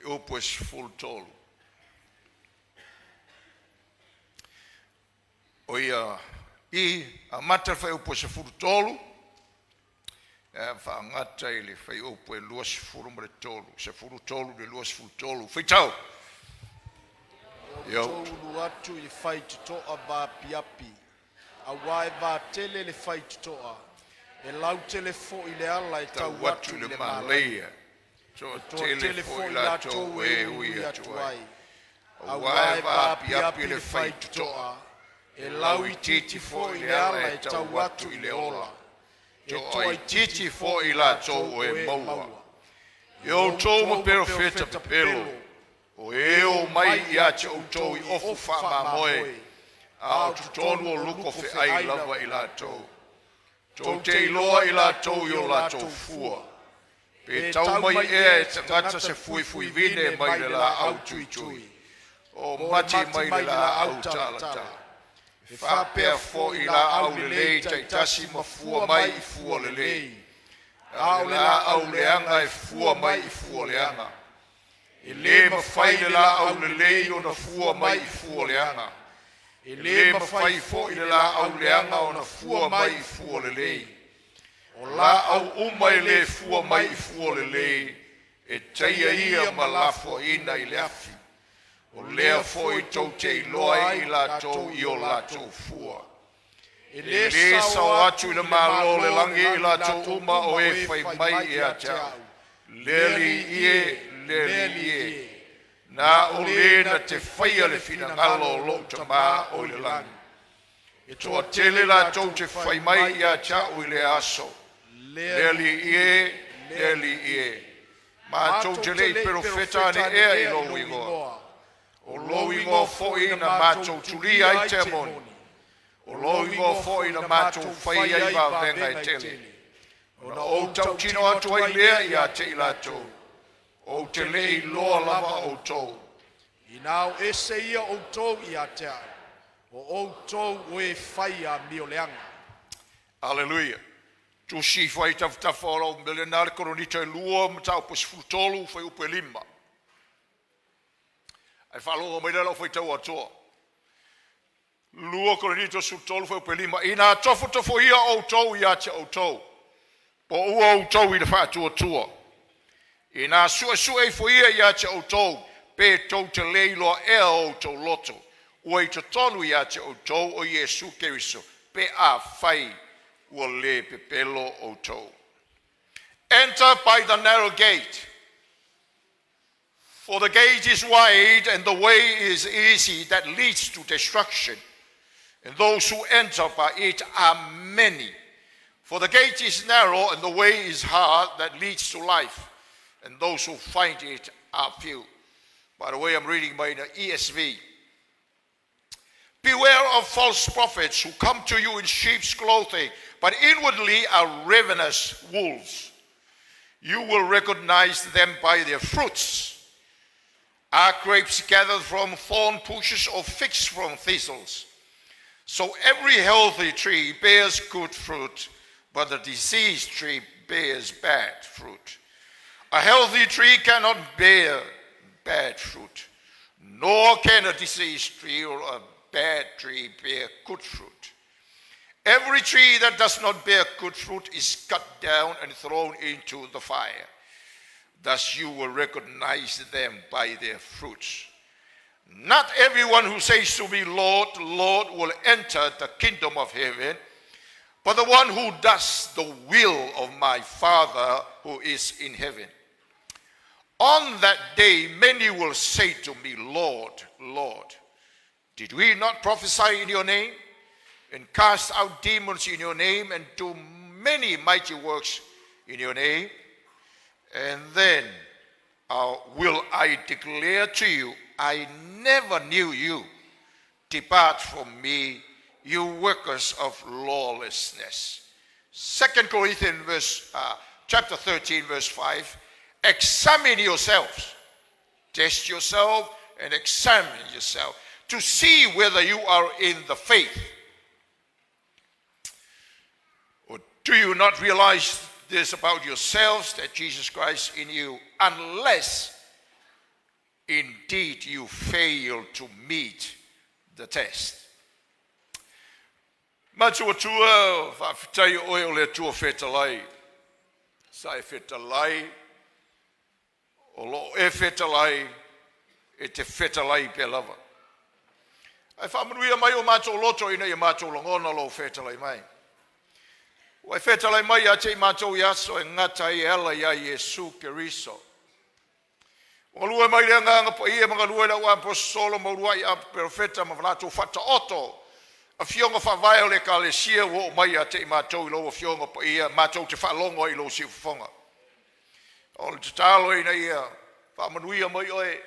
Fuaiupu e 13. O ia i amata le fuaiupu e 13 e faagata i le fuaiupu e 23, 13 i le 23. Faitau. E outou ulu atu i le faitotoa vaapiapi, auā e vatele le faitotoa, e lautele foi le ala e tau atu i le malaia, e toatele foi i latou e ui atu ai. Auā e vaapiapi le faitotoa, e lauitiiti foi le ala e tau atu i le ola, e toaitiiti foi i latou e maua. E outou ma perofeta pepelo, o e o mai ia te outou i ofu faamamoe, a o totonu o luko feai lava i latou. Tou te iloa i latou i o latou fua. Pe tau mai ea e tagata se fuifui vine mai le laau tuitui, o mati mai le laau talatala. E faapea foi laau lelei taitasi ma fua mai i fua lelei, a o le laau leaga e fua mai i fua leaga. E le mafai e le laau lelei ona fua mai i fua leaga. E le mafai foi e le laau leaga ona fua mai i fua lelei. O laau uma e le fua mai i fua lelei, e taia ia ma lafoaina i le afi. O lea foi tou te iloa ai i latou i o latou fua. E E le sao atu i le Malo o le lagi i latou uma o e fai mai ia te a'u, ‘Le Alii e, le Alii e,’ na o le na te faia le finagalo o lou Tama o i le lagi. E toatele latou te fai mai ia te a'u i lea aso, ‘Le Alii e, le Alii e, matou te le i perofeta ane ea i lou igoa? O lou igoa foi na matou tulia ai temoni, o lou igoa foi na matou faia ai vavega e tele?’ Ona ou tautino atu ai lea ia te i latou, ‘Ou te le i iloa lava outou.’ Ina o ese ia outou ia te a'u, o outou o e fai amio leaga. Aleluia. Tusi fai tafatafa o lau mele na le Koronito e 2 mataupu 13 fuaiupu e 5. Ae faalogo mai lea lau faitau atoa. 2 Korinito 13 fuaiupu e 5. Ina tofotofoia outou ia te outou, po ua outou i le faatuatua, ina suesue ifo ia ia te outou, pe tou te le iloa ea o outou loto, ua i totonu ia te outou o Iesu Keriso, pe afai ua le pepelo outou. Enter by the narrow gate. For the gate is wide and the way is easy that leads to destruction, and those who enter by it are many. For the gate is narrow and the way is hard that leads to life, and those who find it are few. By the way, I'm reading by the ESV. Beware of false prophets who come to you in sheep's clothing, but inwardly are ravenous wolves. You will recognize them by their fruits. Are grapes gathered from thorn bushes or figs from thistles? So every healthy tree bears good fruit, but the diseased tree bears bad fruit. A healthy tree cannot bear bad fruit, nor can a diseased tree or a bad tree bear good fruit. Every tree that does not bear good fruit is cut down and thrown into the fire. Thus you will recognize them by their fruits. Not everyone who says to me, Lord, Lord, will enter the kingdom of heaven, but the one who does the will of my Father who is in heaven. On that day, many will say to me, Lord, Lord, did we not prophesy in your name, and cast out demons in your name, and do many mighty works in your name? And then will I declare to you, I never knew you. Depart from me, you workers of lawlessness. Second Corinthians chapter 13, verse 5. Examine yourselves, test yourself, and examine yourself to see whether you are in the faith. Or do you not realize this about yourselves, that Jesus Christ in you, unless Indeed, you fail to meet the test. Matou Atua, faafetai o oe o le Atua fetalai. Sa e fetalai, o lo o e fetalai, e te fetalai pea lava. Ae faamanuia mai o matou loto ina ia matou lagona lou fetalai mai. Ua e fetalai mai ia te i matou i aso e gata ai e ala ia Iesu Keriso. Ua galue mai le Agaga Paia ma galue le auaposeitolo ma uluai perofeta ma latou faataoto afioga faavae o le Ekalesia ua oo mai ia te i matou i lau Afioga Paia matou te faalogo ai i lou siufofoga. O le tatalo ina ia faamanuia mai oe,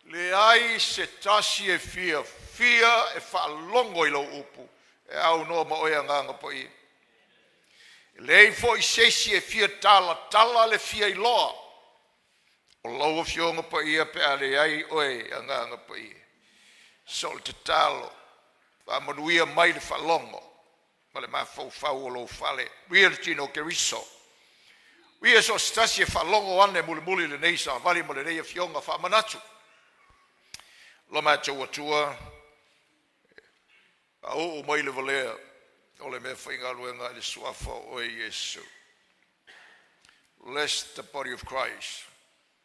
leai se tasi e fiafia e faalogo i lau upu e aunoa ma oe Agaga Paia. E leai foi se isi e fia talatala le fia iloa o lau Afioga Paia pe a leai oe Agaga Paia. So o le tatalo, faamanuia mai le faalogo ma le mafaufau o lou fale, manuia le tino o Keriso. Ia so o se tasi e faalogo ane mulimuli i lenei savali ma lenei afioga faamanatu. Lo matou Atua, faaoo mai le valea o le meafaigaluega i le suafa o oe Iesu. Bless the body of Christ,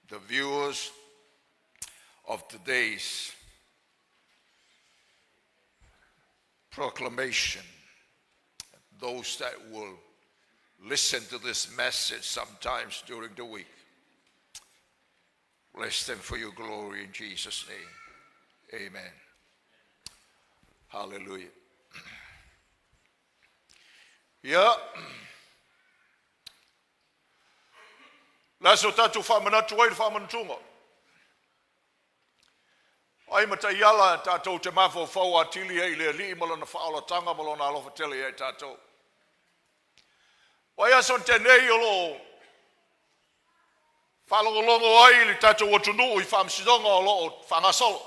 the viewers of today's proclamation, those that will listen to this message sometimes during the week. Bless them for your glory in Jesus' name. Amen. Hallelujah. Ia, le aso tatou faamanatu ai le faamanatuga. Ai ma taiala tatou te mafaufau atili ai i le Alii ma lona faaolatanga ma lona alofa tele ia i tatou. O ai aso tenei o lo o faalogologo ai le tatou atunuu i faamasinoga o lo o faagasolo.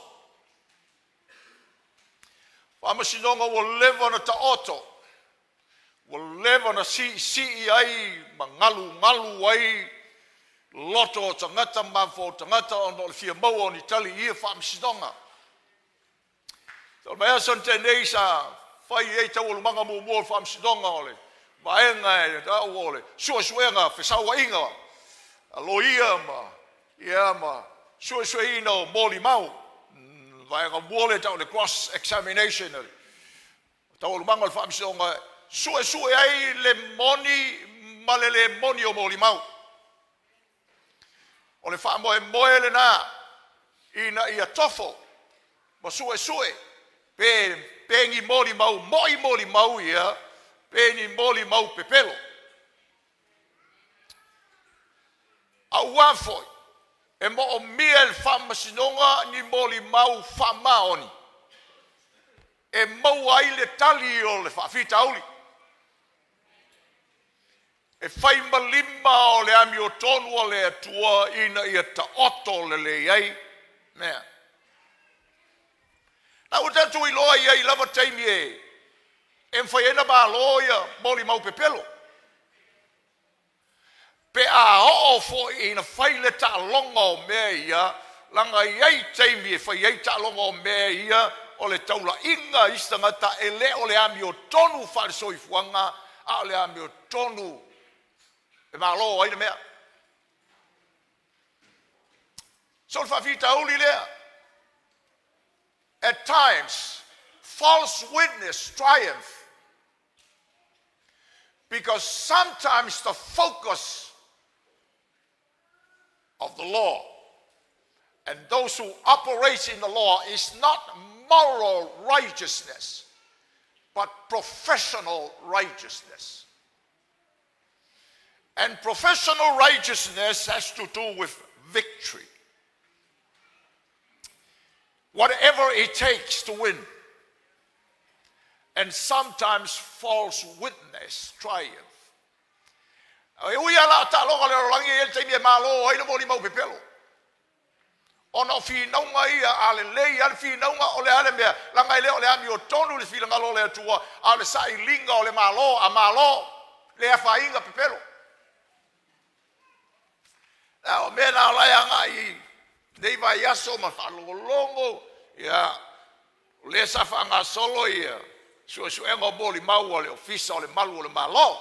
Faamasinoga ua leva ona taoto, ua leva ona siisii ai ma galugalu ai loto o tagata ma mafaufau o tagata ona o le fia maua o ni tali i ia faamasinoga. So, mai aso na tea nei sa fai ai taualumaga muamua o le faamasinoga o le vaega e tau o le suesuega fesauaiga a loia ma ia ma suesueina o molimau. Vaega muamua lea e tau o le cross examination, taualumaga o le faamasinoga suesue ai le moni ma le le moni o molimau. O le faamoemoe lena ina ia tofo ma suesue pe ni molimau moi molimau ia, pe ni molimau pepelo. Auā foi e moomia e le faamasinoga ni molimau faamaoni e maua ai le tali o le faafitauli. E fai ma lima o le amiotonu a le Atua ina ia taoto lelei ai mea. Na ua tatou iloa e i ai lava taimi e mafai ai ona malo ia molimau pepelo. Pe a oo foi ina fai le taaloga o mea ia, laga e i ai taimi e fai ai taaloga o mea ia o le taulaiga a isi tagata e le o le amiotonu faale-soifuaga, a o le amiotonu e malo ai le mea. So o le faafitauli lea. At times, false witness triumph because sometimes the focus of the law and those who operate in the law is not moral righteousness, but professional righteousness. And professional righteousness has to do with victory. Whatever it takes to win. And sometimes false witness triumph. E ui lava la taaloga o le lalolagi e i ai le taimi e malo ai le molimau pepelo. Ona o finauga ia, a lelei lava le finauga, o le a le mea, leaga e le o le amiotonu le finagalo o le Atua, a o le sailiga o le malo, a malo, le afaina pepelo. A o mea na o la e agai i Lenei vaiaso ma faalogologo, ia, o lea sa faagasolo ia suesuega o molimau a le Ofisa o le Malu o le Malo.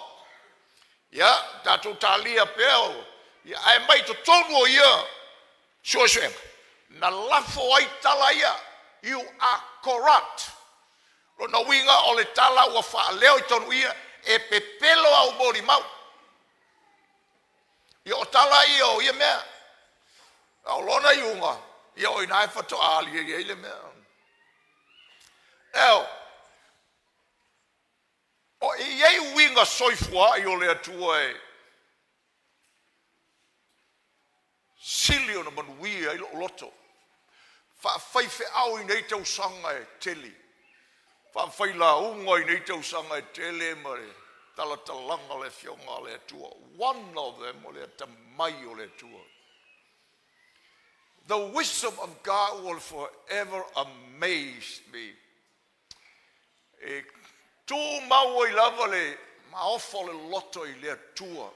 Ia, tatou talia pea o, ia, ae mai totonu o ia suesuega, na lafo ai tala ia, you are corrupt. Lona uiga o le tala ua faaleo i tonu ia, e pepelo au molimau. Ia o tala ia o ia mea. A o lona iuga, ia o ina e faatoa aliali ai le mea. Eo, o e i ai uiga soifua'i o le Atua e sili ona manuia ai lou loto. Faafaifeau i nei tausaga e tele, faafailauga i nei tausaga e tele ma le talatalaga o le Afioga a le Atua. One of them o le atamai o le Atua. The wisdom of God will forever amaze me. E tumau ai lava le maofa o le loto i le Atua.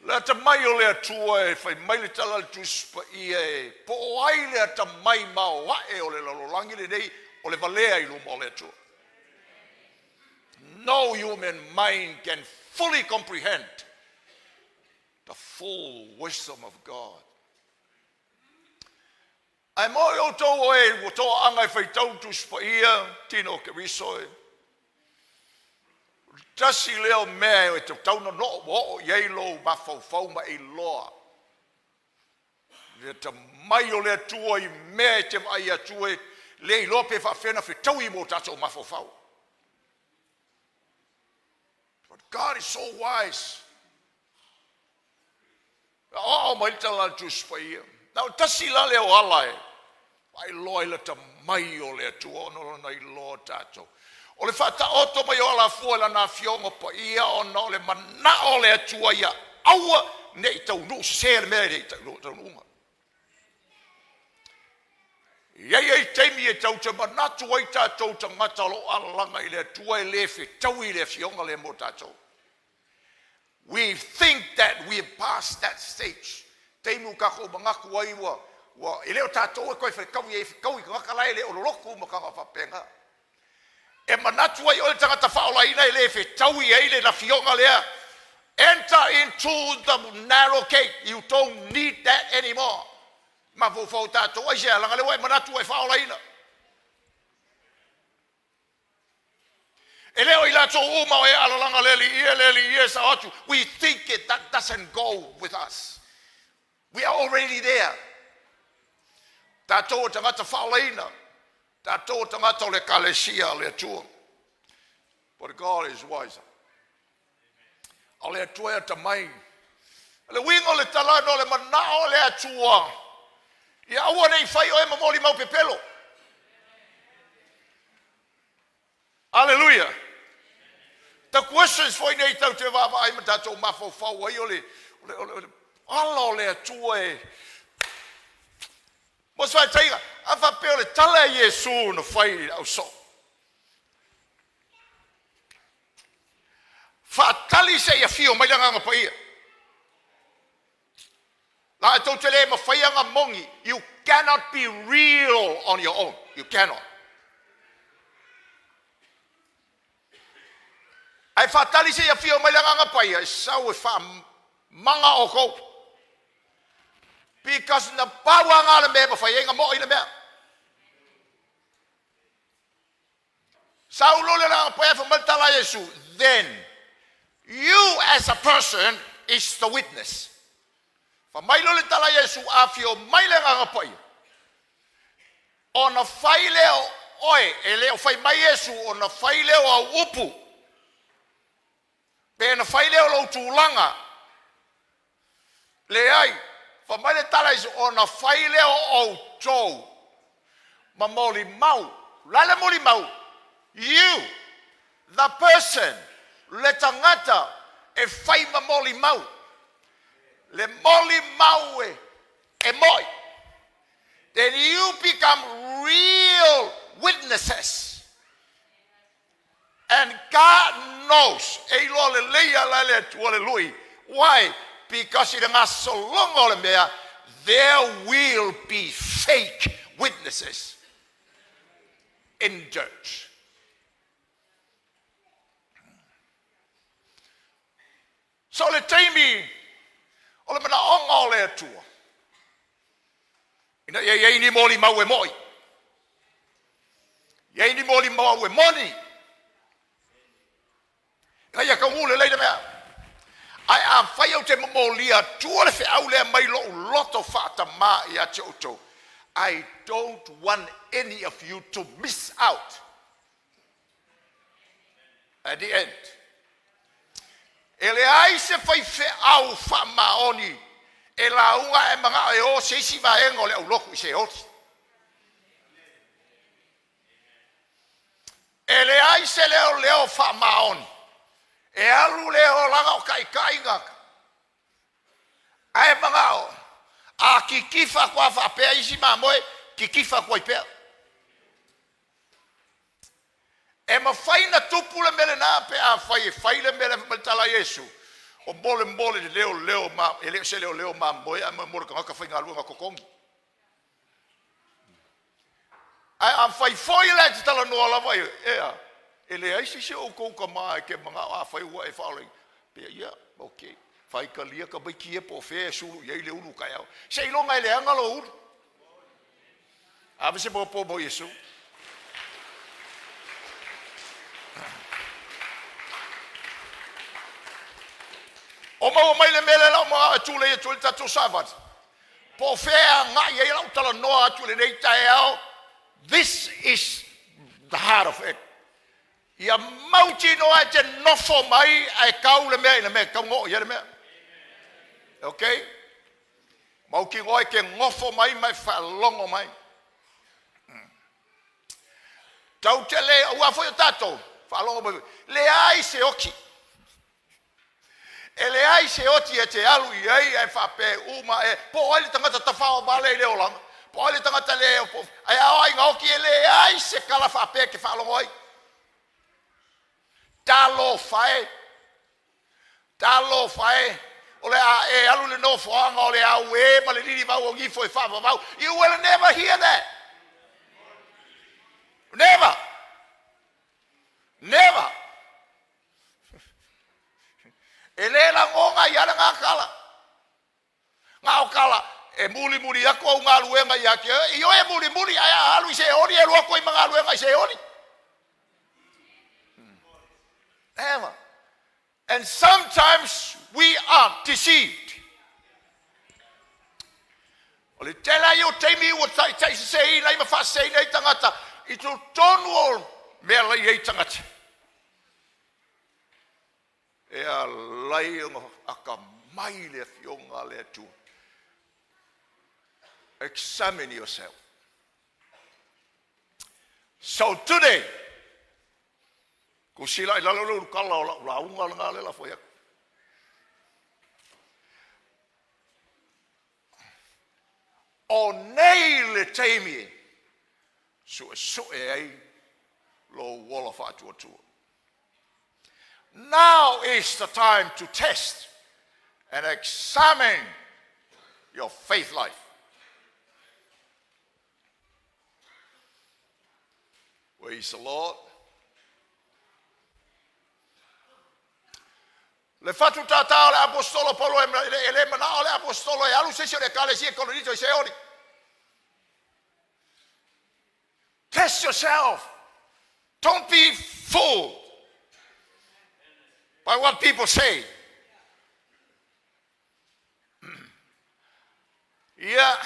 Le atamai o le Atua e fai mai le tala a le Tusi Paia e po o ai le atamai maoae o le lalolagi lenei o le valea i luma o le Atua. No human mind can fully comprehend the full wisdom of God. Ae mo i outou o e ua toaaga e faitau Tusi Paia, tino o Keriso e, tasi lea o mea e tatau ona ua oo i ai lou mafaufau ma e iloa. Le atamai o le Atua i mea e te vaai atu e le iloa pe faafefea ona fetaui mo tatou mafaufau. But God is so wise. Aoao mai le tala a le Tusi Paia. Na o tasi la lea o ala e faailoa i le atamai o le Atua ona o lona iloa tatou. O le faataoto mai o alafua i lana afioga paia ona o le manao o le Atua ia aua ne i taunuu sesē le mea e le i taunuuga. E i ai ai taimi e tatou te manatu ai tatou tagata o lo o alalaga i le Atua e le fetaui i le afioga lea mo tatou. We think that we have passed that stage. Taimi ua tatou manatu ai ua, ua, e le o tatou e toe fetaui ai, e fetaui i tagata la e le o lolotu ma tala faapena. E manatu ai oe le tagata faaolaina e le fetaui ai le afioga lea. Enter into the narrow gate. You don't need that anymore. Mafaufau tatou ai se alaga lea ua e manatu ua e faaolaina. E le o i latou uma o e alalaga le alii e, le alii e sao atu. We think it that doesn't go with us. We are already there. Tatou o tagata faaolaina. Tatou o tagata o le Ekalesia a le Atua. But God is wiser. O le Atua e atamai. O le uiga o le tala ona o le manao o le Atua ia aua ne i fai oe ma molimau pepelo. Aleluia. The questions foi nei tau te vaavaai ma tatou mafaufau ai o le, o le, o le, o le ala o le Atua e mo se faataiga, a faapea o le tala e Iesu na fai i le ausoo. Faatali se i afio mai le Agaga Paia. La e tou te le mafai ona moni. You cannot be real on your own. You cannot. Ae faatali se i afio mai le Agaga Paia e sau e faamaga outou. Because na pau lava le mea e mafai ai ona mo'i le mea. Sau loa le Agaga Paia fai mai le tala a Iesu, then you as a person is the witness. Fai mai loa le tala a Iesu, afio mai le Agaga Paia, ona fai lea o oe, e le o fai mai Iesu, ona fai lea o au upu, pe na fai lea o lou tulaga, leai, fai mai le tala a Iesu, ona fai lea o outou ma molimau. O le a le molimau? You, the person, le tagata e fai ma molimau. Le molimau e, e mo'i. Then you become real witnesses. And God knows, e iloa lelei ala e le Atua le lui. Why? Because i le gasologa o le mea, There will be fake witnesses in church. So le taimi o le manaoga o le Atua, ina ia i ai ni molimau e mo'i, i ai ni molimau e moni, ina ia taugū lelei le mea. Ae afai ou te momolia atua le feau lea mai lou loto faatamā ia te outou, I don't want any of you to miss out at the end. E leai se faifeau faamaoni e lauga ae manao e o se isi vaega o le aulotu i Seoli. E leai se leoleo faamaoni e alu le olaga o taitaiga ae manao a kitifa atu lava faapea isi mamoe, kitifa atu ai pea. E mafai ona tupu le mea lena pe afai e fai le mea lea fai mai le tala a Iesu, o molemole le leoleo ma e le o se leoleo mamoe ae mo le tagata faigaluega totogi. Ae afai foi la e te talanoa lava ia, ea, e leai se isi o outou tama e te manao afai ua e faaolaina, pea ia, ok, faitalia tamaiti ia po o fea e sulu i ai le ulu taeao. Seiloga e leaga lou ulu. Ave se popo mo Iesu. O maua mai le mea lea o manao e tulei atu ai le tatou savali. Po o fea e agai ai lau talanoa atu i lenei taeao. This is the heart of it. Ia mautinoa e te nofo mai ae tau le mea i le mea e tau na oo i ai le mea. Ok? Mautinoa e te nofo mai ma e faalogo mai. Tau te le, aua foi o tatou, faalogo mai, leai se oti. E leai se oti e te alu i ai ae faapea uma e, po o ai le tagata tafao vale i le olaga, po o ai le tagata le, ae a o ai na oti e leai se tala faapea e te faalogo ai. Talofa e, talofa e, o le a e alu i le nofoaga o le auē ma le lilivau o nifo e faavavau. You will never hear that. Never. Never. E le lagona ai lava lena tala. Na o tala e mulimuli atu au galuega ia te oe, ioe e mulimuli ae a alu i Seoli e alu atu ai ma galuega i Seoli. Never. And sometimes we are deceived. O le tele ai o taimi ua taitaiseseina ai ma faaseseina ai tagata i totonu o mea la i ai tagata. E alai ona atamai le Afioga a le Atua. Examine yourself. So today, kusila i lalo le ulukala o lau lauga lena le lafo atu. O nei le taimi suesue ai lou ola faatuatua. Now is the time to test and examine your faith life. Praise the Lord. Le fatu tātā o le aposetolo Paulo e le manao le aposetolo e alu se isi o le ekalesia i Korinito i Seoli. Test yourself. Don't be fooled by what people say. Ia,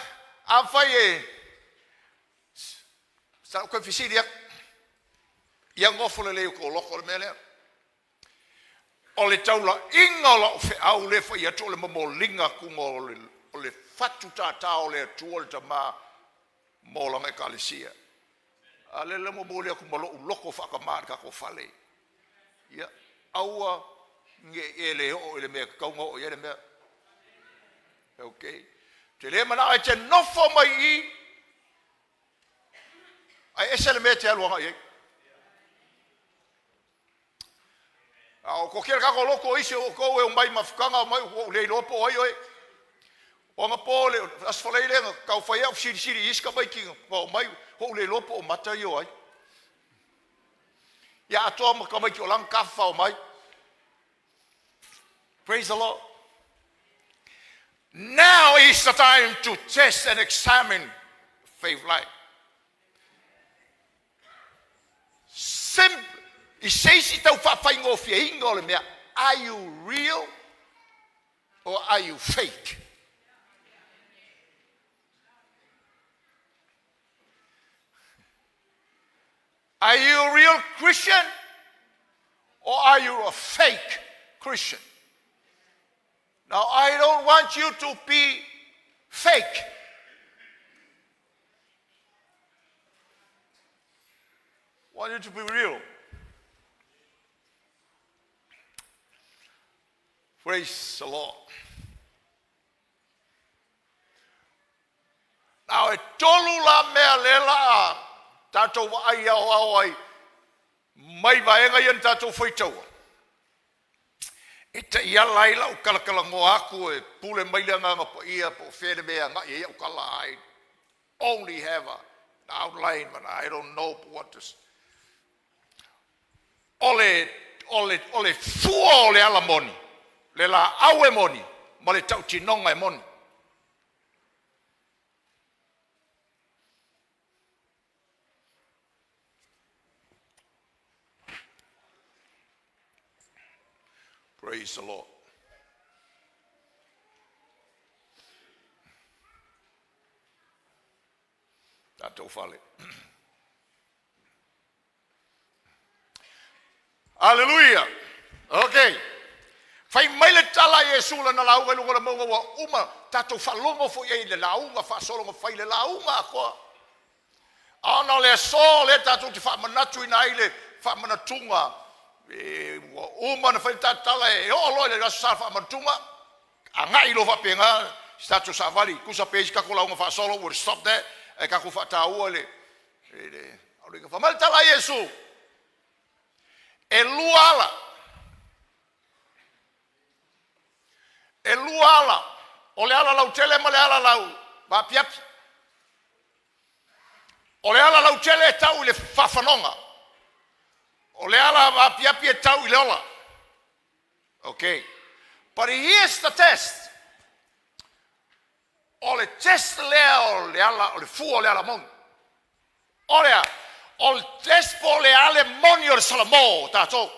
afai e sa ou toe fesili atu, ia nofo lelei o kou loko le mea lea. O le taulaiga o lau feau lea e fai atu o le momoliga atuga o le fatu tātā o le Atua le Tama mo lana Ekalesia. A lea la momoli atu ma lou loto faatamā i le tatou fale. Ia, aua ne i e le oo i le mea e tatau ona oo i ai le mea. Okay. Ou te le manao e te nofo mai i i, ae ese le mea e te alu agai ai. A o ko kele kako loko isi o kou e o mai mafutaga o mai ua ou le iloa po o ai oe. O anapo le Aso Faraile na tau fai ai au fesilisili i isi tamaiti na omai, ua ou le iloa po o mata ia o ai. Ia atoa ma tamaiti o la e na tafafao mai. Praise the Lord. Now is the time to test and examine faith life. Sim, i se isi tau faafaigofieina o le mea, are you real or are you fake? Are you a real Christian or are you a fake Christian? Now, I don't want you to be fake. I want you to be real. Praise the Lord. Now, e tolu la mea le la a tātou vaai aoao ai mai vaega ia na tātou faitaua. E taiala ai lau talatalanoa atu e pule mai le Agaga Paia po o fea le mea e agai ai au tala. I only have an outline, but I don't know what to. O le fua o le ala moni, le laau e moni, ma le tautinoga e moni. Praise the Lord. Tatou fale. Aleluia. Okay. Fai mai le tala a Iesu lana lauga i luga o le mauga ua uma tatou faalogo foi ai i le lauga faasologa fai le lauga atoa. A ona o le aso lea tatou te faamanatuina ai le faamanatuga e, ua uma ona fai le tatala e oo loa i le aso sa faamanatuga agai loa faapena si tatou savali tusa pe isi tatou lauga faasolo. We'll stop there ae tatou faataua le fai mai le tala a Iesu, e lua ala, e lua ala, o le ala lautele ma le ala lau vaapiapi. O le ala lautele e tau i le faafanoga, o le ala vaapiapi e tau i le ola. Okay, but here's the test. O le test lea o le ala o le fua o le ala moni. O le a? O le test po o le ale moni o le Salamo tatou.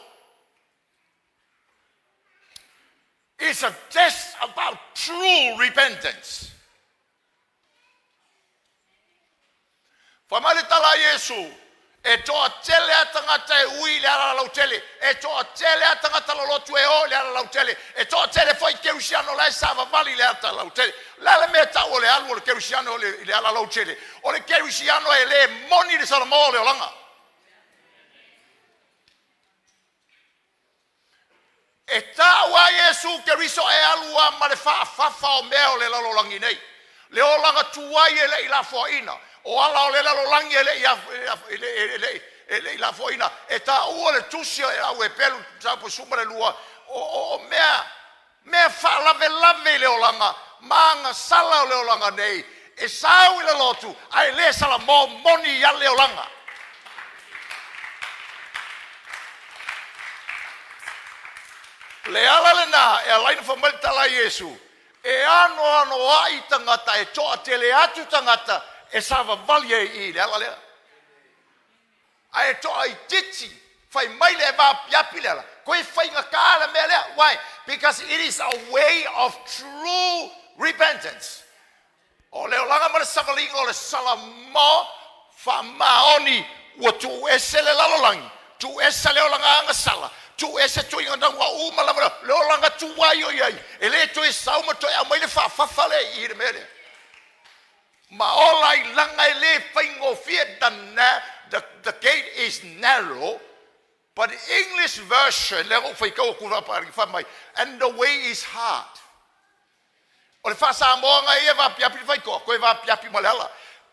It's a test about true repentance. Fai mai le tala a Iesu, e toatele a tagata e ui i le ala lautele, e toatele a tagata lolotu e o i le ala lautele, e toatele foi kerisiano la e savavali i le ala lautele. Le a le mea tau o le alu o le kerisiano i le ala lautele? O le kerisiano e le moni le Salamo o le olaga. E tau a Iesu Keriso e alu a ma le faafafa o mea o le lalolagi nei. Le olaga tuai e lei lafoaina, o ala o le lalolagi e lei e lei lafoaina. E taua le tusi e au e pelu taupo suma le lua o mea faalavelave i le olaga ma agasala o le olaga nei. E sau i le lotu ae le Salamo moni ia le olaga. Le ala lena e alaina fai mai le tala a Iesu, e anoanoai tagata e toatele atu tagata e savavali ai i le ala lea. Ae toaitiiti fai mai le vaapiapi le ala. Koe faigata le mea lea. Why? Because it is a way of true repentance. O le olaga ma le savaliga o le Salamo faamaoni ua tuuese le lalolagi, tuuese le olaga agasala, tuuese tuiga nauga uma lava le olaga tuai o i ai. E le toe sau ma toe aumai le faafafa lea i le mea lea. Ma ola i laga e le faigofie. The gate is narrow, but the English version, lea ou faitau atu fai mai, and the way is hard. O le faasamoaga ia vaapiapi le faitoa, koe vaapiapi ma le ala.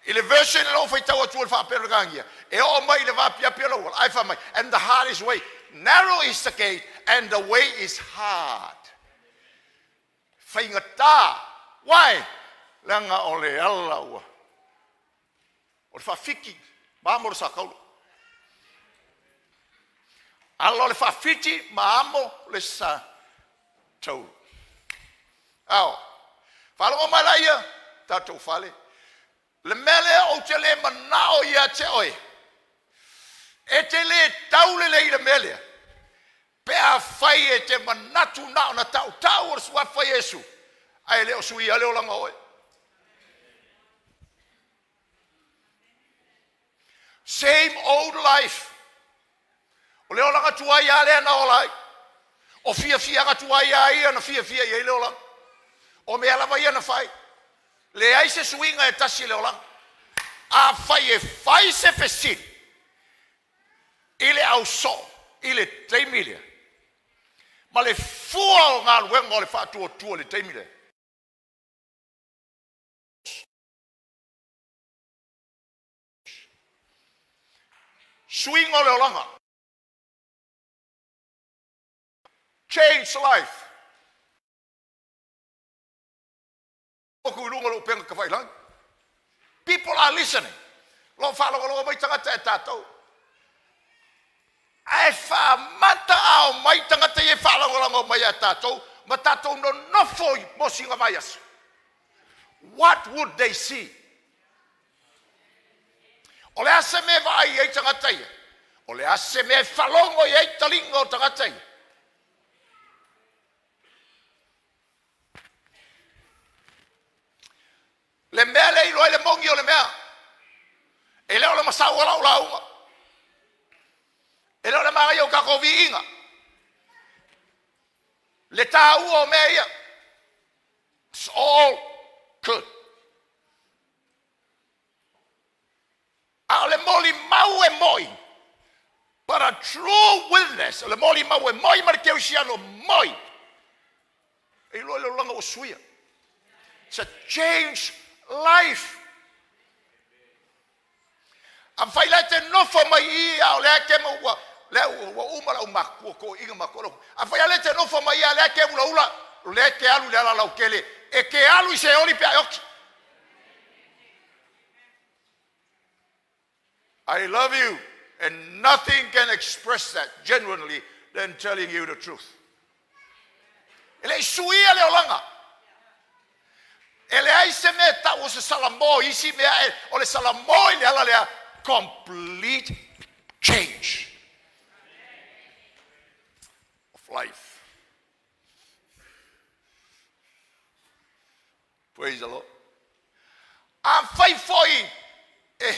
I le version le ou faitau atu o le faaperegagia, e oo mai i le vaapiapi o le auala, ae fai mai, and the hard is way. Narrow is the gate, and the way is hard. Faigata. Why? Leaga o le ala ua o le faafiti ma amo le satauro. Ala o le faafiti ma amo le satauro. Ao, faalogo mai laia, tatou fale. Le mea lea ou te le manao ia te oe, e te le tau lelei i le mea lea, pe afai e te manatu na ona tautau o le suafa o Iesu, ae le o suia le olaga o oe. Same old life. O le olaga tuai lava lea na ola ai. O fiafiaga tuai lava ia na fiafia i ai le olaga. O mea lava ia na fai. Leai se suiga e tasi i le olaga. Afai e fai se fesili i le ausoo i le taimi lea, ma le fua o galuega o le faatuatua i le taimi lea, suiga o le olaga, change life. Atu i luga o le upega tafailagi. People are listening. Lo o faalogologo mai tagata e tatou. Ae faamata a omai tagata ia e faalagolago mai ia tatou ma tatou nonofo i mosiga vaiaso. What would they see? O le a se mea e vaai ai tagata ia? O le a se mea e faalogo i ai taliga o tagata ia? Le mea lea e iloa ai le moni o le mea, e le o le masau o lau lauga, e le o le manaia o tatou viiga, le taua o mea ia. It's all good. A o le molimau e moi, but a true witness, o le molimau e moi ma le kerisiano moi, e iloa i le olaga ua suia. It's a change life. Afai la e te nofo mai i i, a o lea e te ua, lea ua uma lau matua toeaiina matua lau. Afai a lea e te nofo mai i a lea e te ulaula, o lea e te alu i le ala lautele, e te alu i Seoli pe a e oti. I love you and nothing can express that genuinely than telling you the truth. E le i suia le olaga. E leai se mea e tau o se salamo i isi mea, e, o le salamo i le ala lea, complete change of life. Praise the Lord. Afai foi e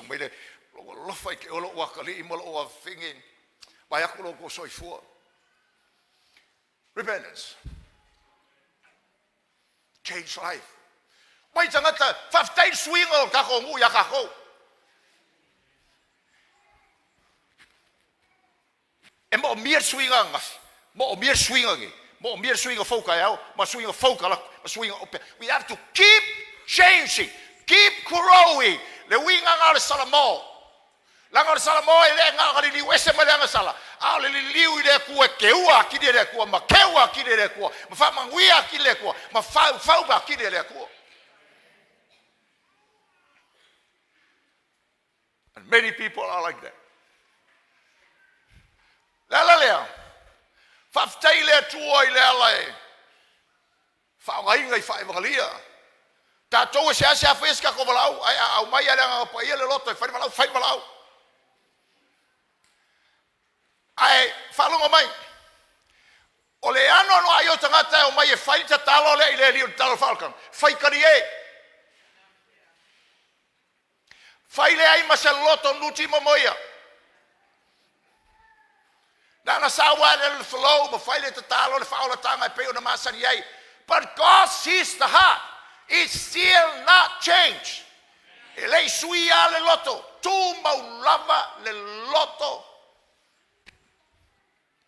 mai le lou alofa i te oe lou atalii ma lou afafine, vaai atu lo outou soifua. Repentance. Change life. Mai tagata, faafetai le suiga o tatou nuu iā tatou. E moomia le suiga ananafi, moomia le suiga nei, moomia le suiga fou taeao, ma suiga fou talaatu, ma suiga ope. We have to keep changing, keep growing. Le uiga na o le Salamo. Leaga o le Salamo e le na ona liliu ese mai le agasala, a o le liliu i le Atua e keua atili e le Atua, ma keua atili e le Atua, ma faamanuia atili e le Atua, ma faufau atili e le Atua. And many people are like that. Le ala lea, faafetai i le Atua i le ala e faaaogaina i faaevagalia. Tatou e seasea faia se tatou valaau, ae a aumai lava le Agaga Paia le loto e fai le valaau, fai le valaau. Ae faalogo mai, o le anoanoai o tagata e omai e fai le tatalo lea i le alii o le tatalo faaolataga, fai talie. Fai leai ma se loto nuti momoia. Na ona sau lava le flow ma fai le tatalo le faaolataga e pei ona masani ai. But God sees the heart. It's still not changed. E le i suia le loto. Tumau lava le loto.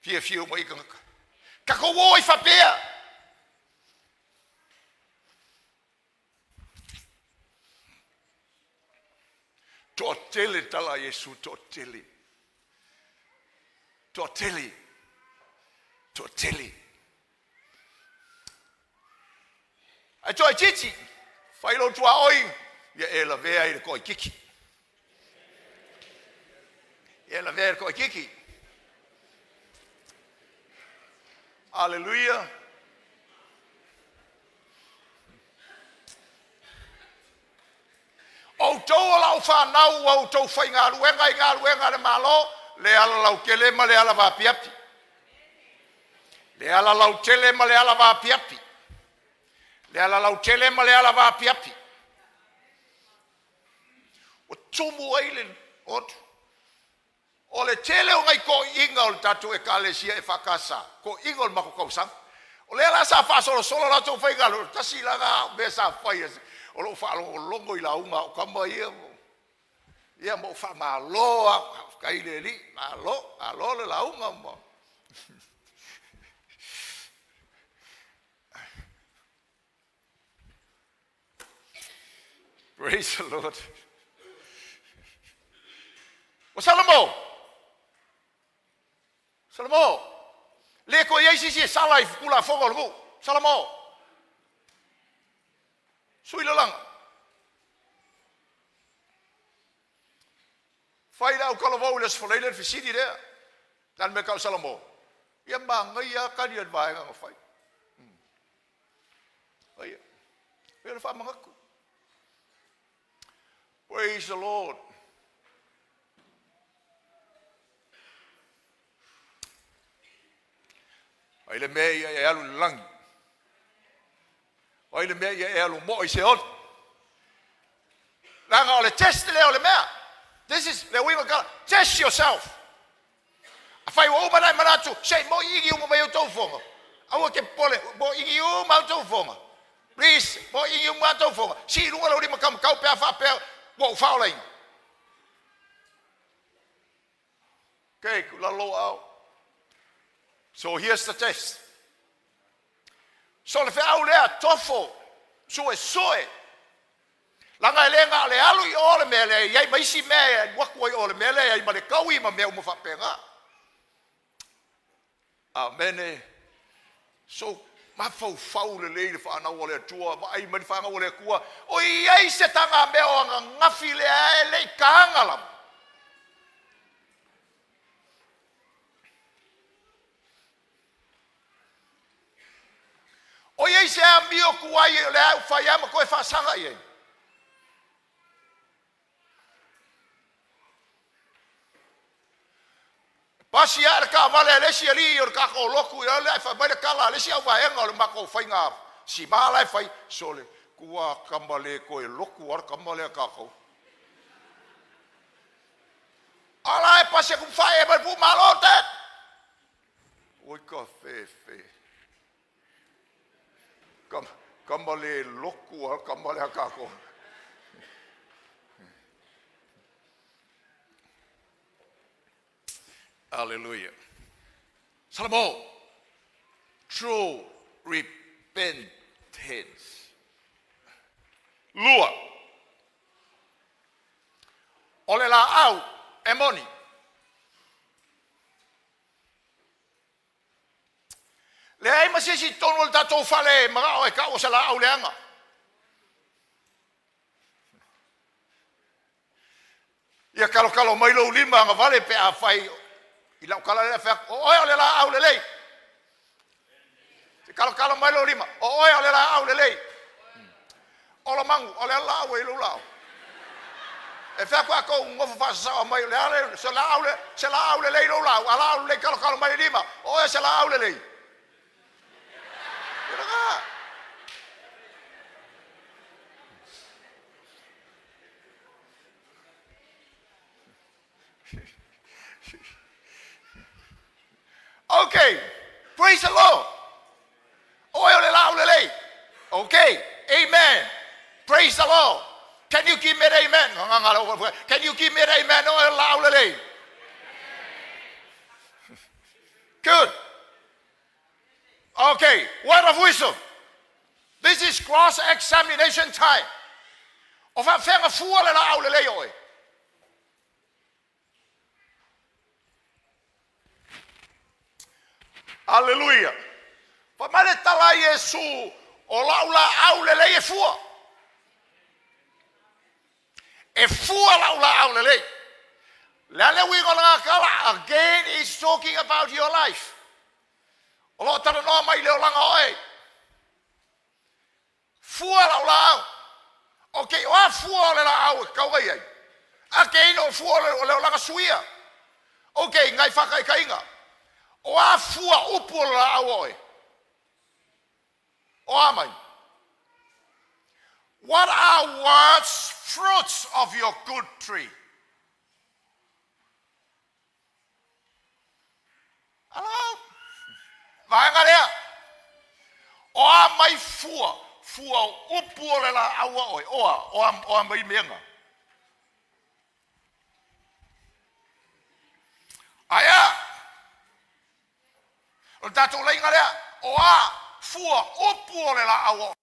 Fiafia uma i tagata. Tatou o ai faapea. Toatele tala a Iesu, toatele. Toatele. Toatele. Ae toaitiiti, fai lou tuaoi, ia e lavea i le toaitiiti. Ia e lavea i le toaitiiti. Aleluia. O outou o lau fanau ua outou faigaluega i galuega a le Malo, le ala lautele ma le ala vaapiapi. Le ala lautele ma le ala vaapiapi. Le ala lautele ma le ala vaapiapi. Ua tumu ai le otu. O le tele o nai toeaiina o le tatou Ekalesia EFKS, toeaiina o le matou tausaga, o lea la sa faasolosolo latou faigaluega, tasi la lena mea sa fai o lou faalogologo i lauga a au tama ia, ia ma ou faamalo lava, faafetai i le Alii, malo, malo le lauga ma Praise the Lord. O Salamo, Salamo, le toe i ai se isi e sala i tulafono a le nuu. Salamo, sui lalaga. Fai le autalavou i le Aso Faraile le fesili lea. Le a le mea e tau o Salamo? Ia manaia lava tali a le vaega na fai. Ia, ia le faamanatu. Praise the Lord. Ai le mea ia e alu i le lagi. Ai le mea ia e alu mo'o i Seoli. Leaga o le test lea o le mea. This is le uiga o le tala. Test yourself. Afai ua uma ona e manatu, se i moʻiigi uma mai outou fofoga. Aua e te popole, moʻiigi uma outou fofoga. Please, moʻiigi uma outou fofoga. Sii i luga lou lima taumatau pe a faapea ua ou faaolaina. Okay, tuu i lalo lou aao. So here's the test. So le feau lea, tofo, suesue. Leaga e le na o le alu i o le mea lea, e i ai ma isi mea e alu atu ai i o le mea lea, e i ai ma le taui ma mea uma faapena. Amene. So, mafaufau lelei le fanau a le Atua, vaai mai le fanau a le Atua, o i ai se tagamea o ananafi lea e le i taga lava. O i ai se amio tuai o lea ua fai lava ma toe faasaga i ai. Pasi ae le taavale a le isi alii o le tatou lotu ia le fai mai le tala a le isi auvaega o le matou faiga sima la e fai, sole, tua tama le toe lotu lava le tama lea a tatou. A la e pasi atu ma faaee mai le puu malo te. Oi ka fefe. Tama le lotu lava le tama lea a tatou. Hallelujah. Salamo, true repentance. Lua, o le laau e moni. Leai ma se isi i totonu o le tatou fale e manao e tau o se laau leaga. Ia talotalo mai lou lima agavale pe a fai i lau tala lea fai atu, o oe o le laau lelei. Se talotalo mai lou lima, o oe o le laau lelei. Olomagu, o le a le laau e i lou laau? E fai atu a tou nofo faasasao mai, o le a le, se laau, le, se laau lelei lou laau, a laau lelei talotalo mai le lima, o oe o se laau lelei. Okay, praise the Lord. Oe o le laau lelei. Okay, amen. Praise the Lord. Can you give me an amen? Can you give me an amen? Oe o le laau lelei. Good. Okay, word of wisdom. This is cross examination time. O faafefea fua le laau lelei oe? Aleluia. Fai mai le tala a Iesu, o lau laau lelei e fua. E fua lau laau lelei. Le a le uiga o lena tala? Again is talking about your life. O lo o talanoa mai i le olaga o oe. Fua lau laau. Okay, o a fua o le laau e tatau ona i ai? Again, o fua o le olaga suia. Okay, nai faataitaiga. O a fua upu o le laau o oe? O a mai? What are words fruits of your good tree? Hello? Vaega lea. O a mai fua, fua o upu o le laau a oe, o a, o a, o a mai meaga. Aia, o le tatou laiga lea, o a fua upu o le laau a oe.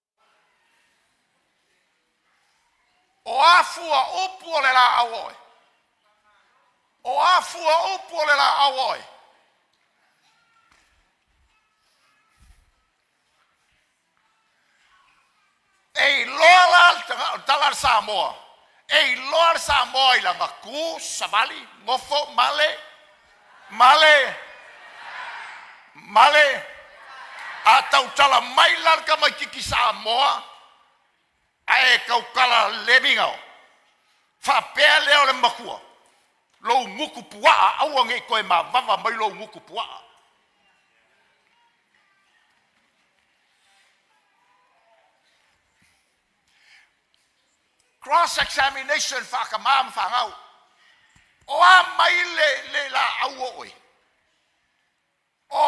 O a fua upu o le laau oe? O a fua upu o le laau oe? E iloa la le tala a le Samoa, e iloa le Samoa i lana tu, savali, nofo, male, male, male. A tautala mai la le tamaitiiti Samoa ae tautala le migao, faapea lea o le matua, lou gutu puaa, aua ne i toe mavava mai lou gutu puaa. Cross examination faatamā ma fanau. O a mai le, le laau o oe? O,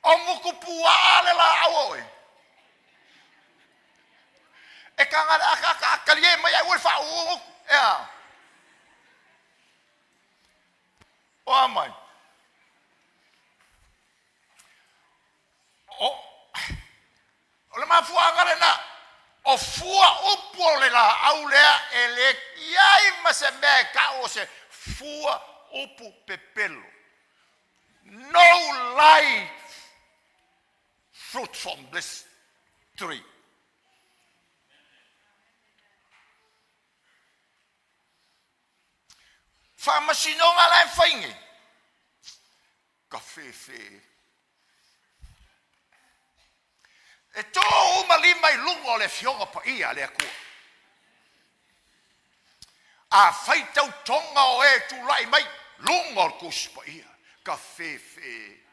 o gutu puaa le laau o oe. E taga le ata ata talie mai ai ua le faauu ea. O a mai? O, o le mafuaaga lena, o fua upu o le laau lea e le i ai ma se mea e tau o se fua upu pepelo. No lie fruit from this tree. Faamasinoga la e fai nei. Ka fefe. E tō uma lima i luga o le Afioga Paia a le Atua. A fai tautoga o e tulai mai luga o le Tusi Paia, ka fefe.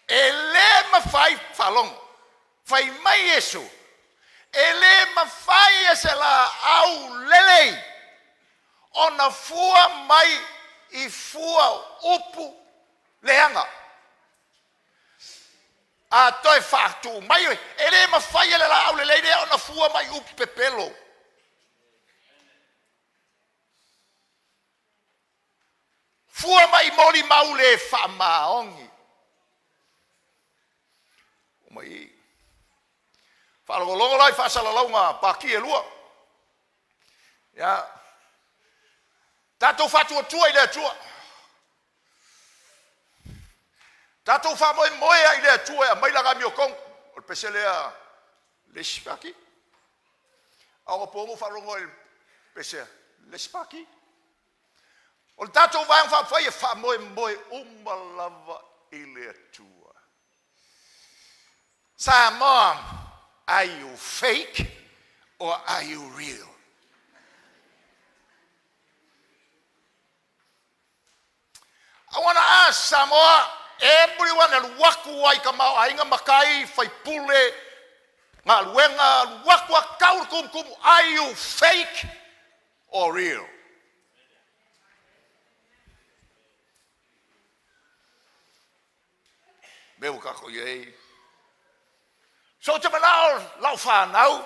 E lē mafai, faalogo, fai mai Iesu, e lē mafai e se laau lelei ona fua mai i fua upu leaga. A toe faatuu mai, e lē mafai e le laau lelei lea ona fua mai upu pepelo. Fua mai molimau le faamaoni. Omai i. Faalogologo la i faasalalauga pati e lua. Ia. Tatou faatuatua i le Atua. Tatou faamoemoe ai i le Atua e aumai lana amiotonu. O le pese lea le isi pati. A o po mo faalogo i le pese le isi pati. O le tatou Vaega Faaupufai e faamoemoe uma lava i le Atua. Samoa, are you fake or are you real? I want to ask Samoa, everyone, alu atu ai tamaoaiga matai, faipule, galuega, alu atu a tau le tumutumu, are you fake or real? Mea ua tatou i ai. So ou te manao lau fanau,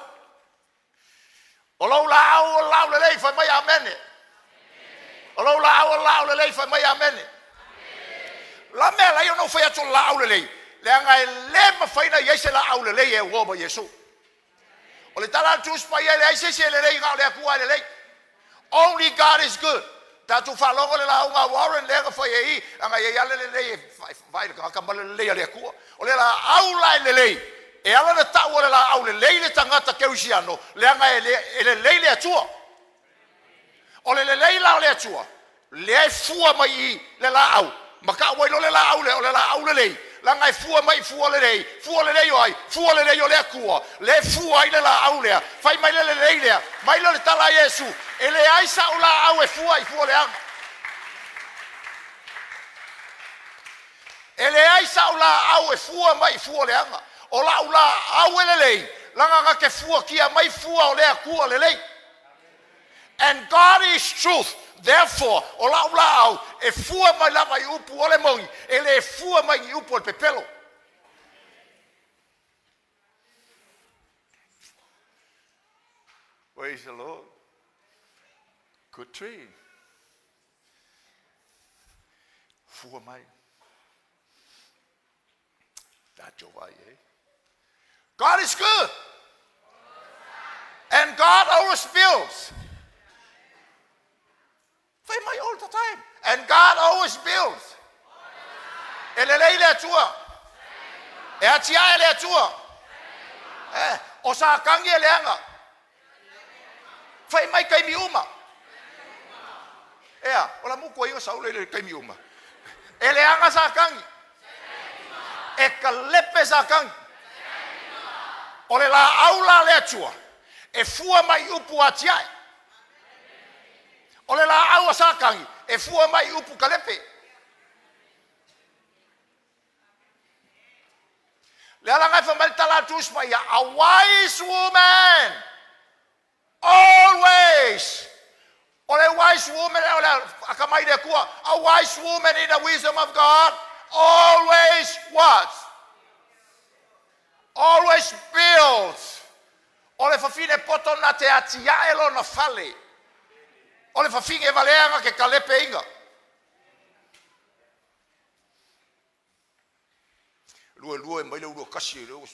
o lou laau o lau lelei, fai mai amene. O lou laau o lau lelei, fai mai amene. La mea lai ona ou fai atu o laau lelei, leaga e le mafai ona i ai se laau lelei e uo ma Iesu. O le tala a le Tusi Paia, e leai se isi e lelei na o le Atua e lelei. Only God is good. Tatou faalogo le lauga a Warren lea na fai ai i, aga e i ai lava le lelei e vaai i le tagata ma le lelei a le Atua. O le laau la e lelei, e ala ona tau o le laau lelei le tagata kerisiano, leaga e lelei le Atua. O le lelei la o le Atua, lea e fua mai i le laau, ma tau ai loa le laau lea o le laau lelei, leaga e fua mai i fua lelei, fua lelei o ai? Fua lelei o le Atua, lea e fua ai le laau lea, fai mai le lelei lea, mai lea o le tala a Iesu, e leai sa'u laau e fua i fua leaga. E leai sa'u laau e fua mai i fua leaga. O la'u laau e lelei, leaga na te fuatia mai fua o le Atua lelei. And God is truth, therefore, o la'u laau e fua mai lava i upu o le moni, e le fua mai i upu o le pepelo. Praise the Lord. Good tree. Fua mai. Tatou vaai i ai. God is good. And God always builds. Fai mai all the time. And God always builds. E lelei le Atua. E atiae le Atua. Eh, o Satani e leaga. Fai mai taimi uma. Ea, o la mutu ai o Saula i le taimi uma. E leaga Satani. E kalepe Satani. O le laau la a le Atua, e fua mai i upu atiae. O le laau a Satani, e fua mai i upu kalepe. Le ala lena e fai mai le tala a le Tusi Paia, a wise woman always. O le wise woman, o le akamai i le Atua, a wise woman in the wisdom of God always what? Always builds. O le fafine poto na te atiae lona fale. O le fafine valea na te kalepeina. Luelue mai le ulua kasi le ua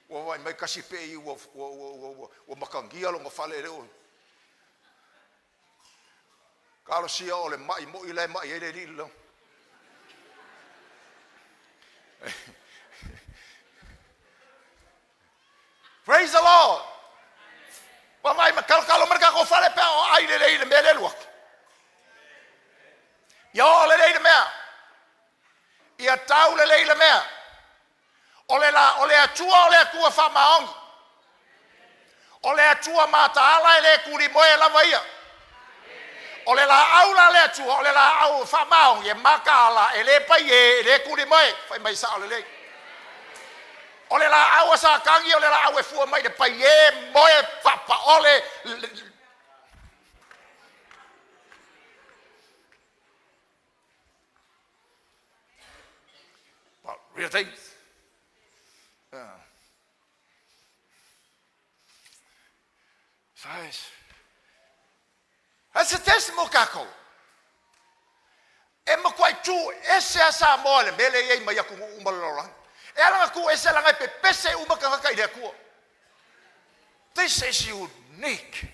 vaai mai kasi pe i ua ua ua ua ua ua matagia lona fale le ua talosia o le ma'i mo'i la e ma'i ai le alii le Praise the Lord. Ua vaai ma kalokalo mai le tatou fale pe a o ai lelei i le mea lea alu atu. Ia oo lelei le mea. Ia tau lelei le mea. O le la, o le Atua o le Atua faamaoni. O le Atua mataala e le tulimoe lava ia. O le laau la le Atua, o le laau faamaoni e mataala, e le paie, e le tulimoe, fai mai sao lelei. O le laau a Satani, o le laau e fua mai i le paie, moe, faapaole. But real things. Size. That's a test mo kākou. E matuai tu ese a Samoa i le mea lea e i ai mai atunuu uma o le lalolagi. E ala ona tu ese leaga e pepese uma tagata i le Atua. This is unique.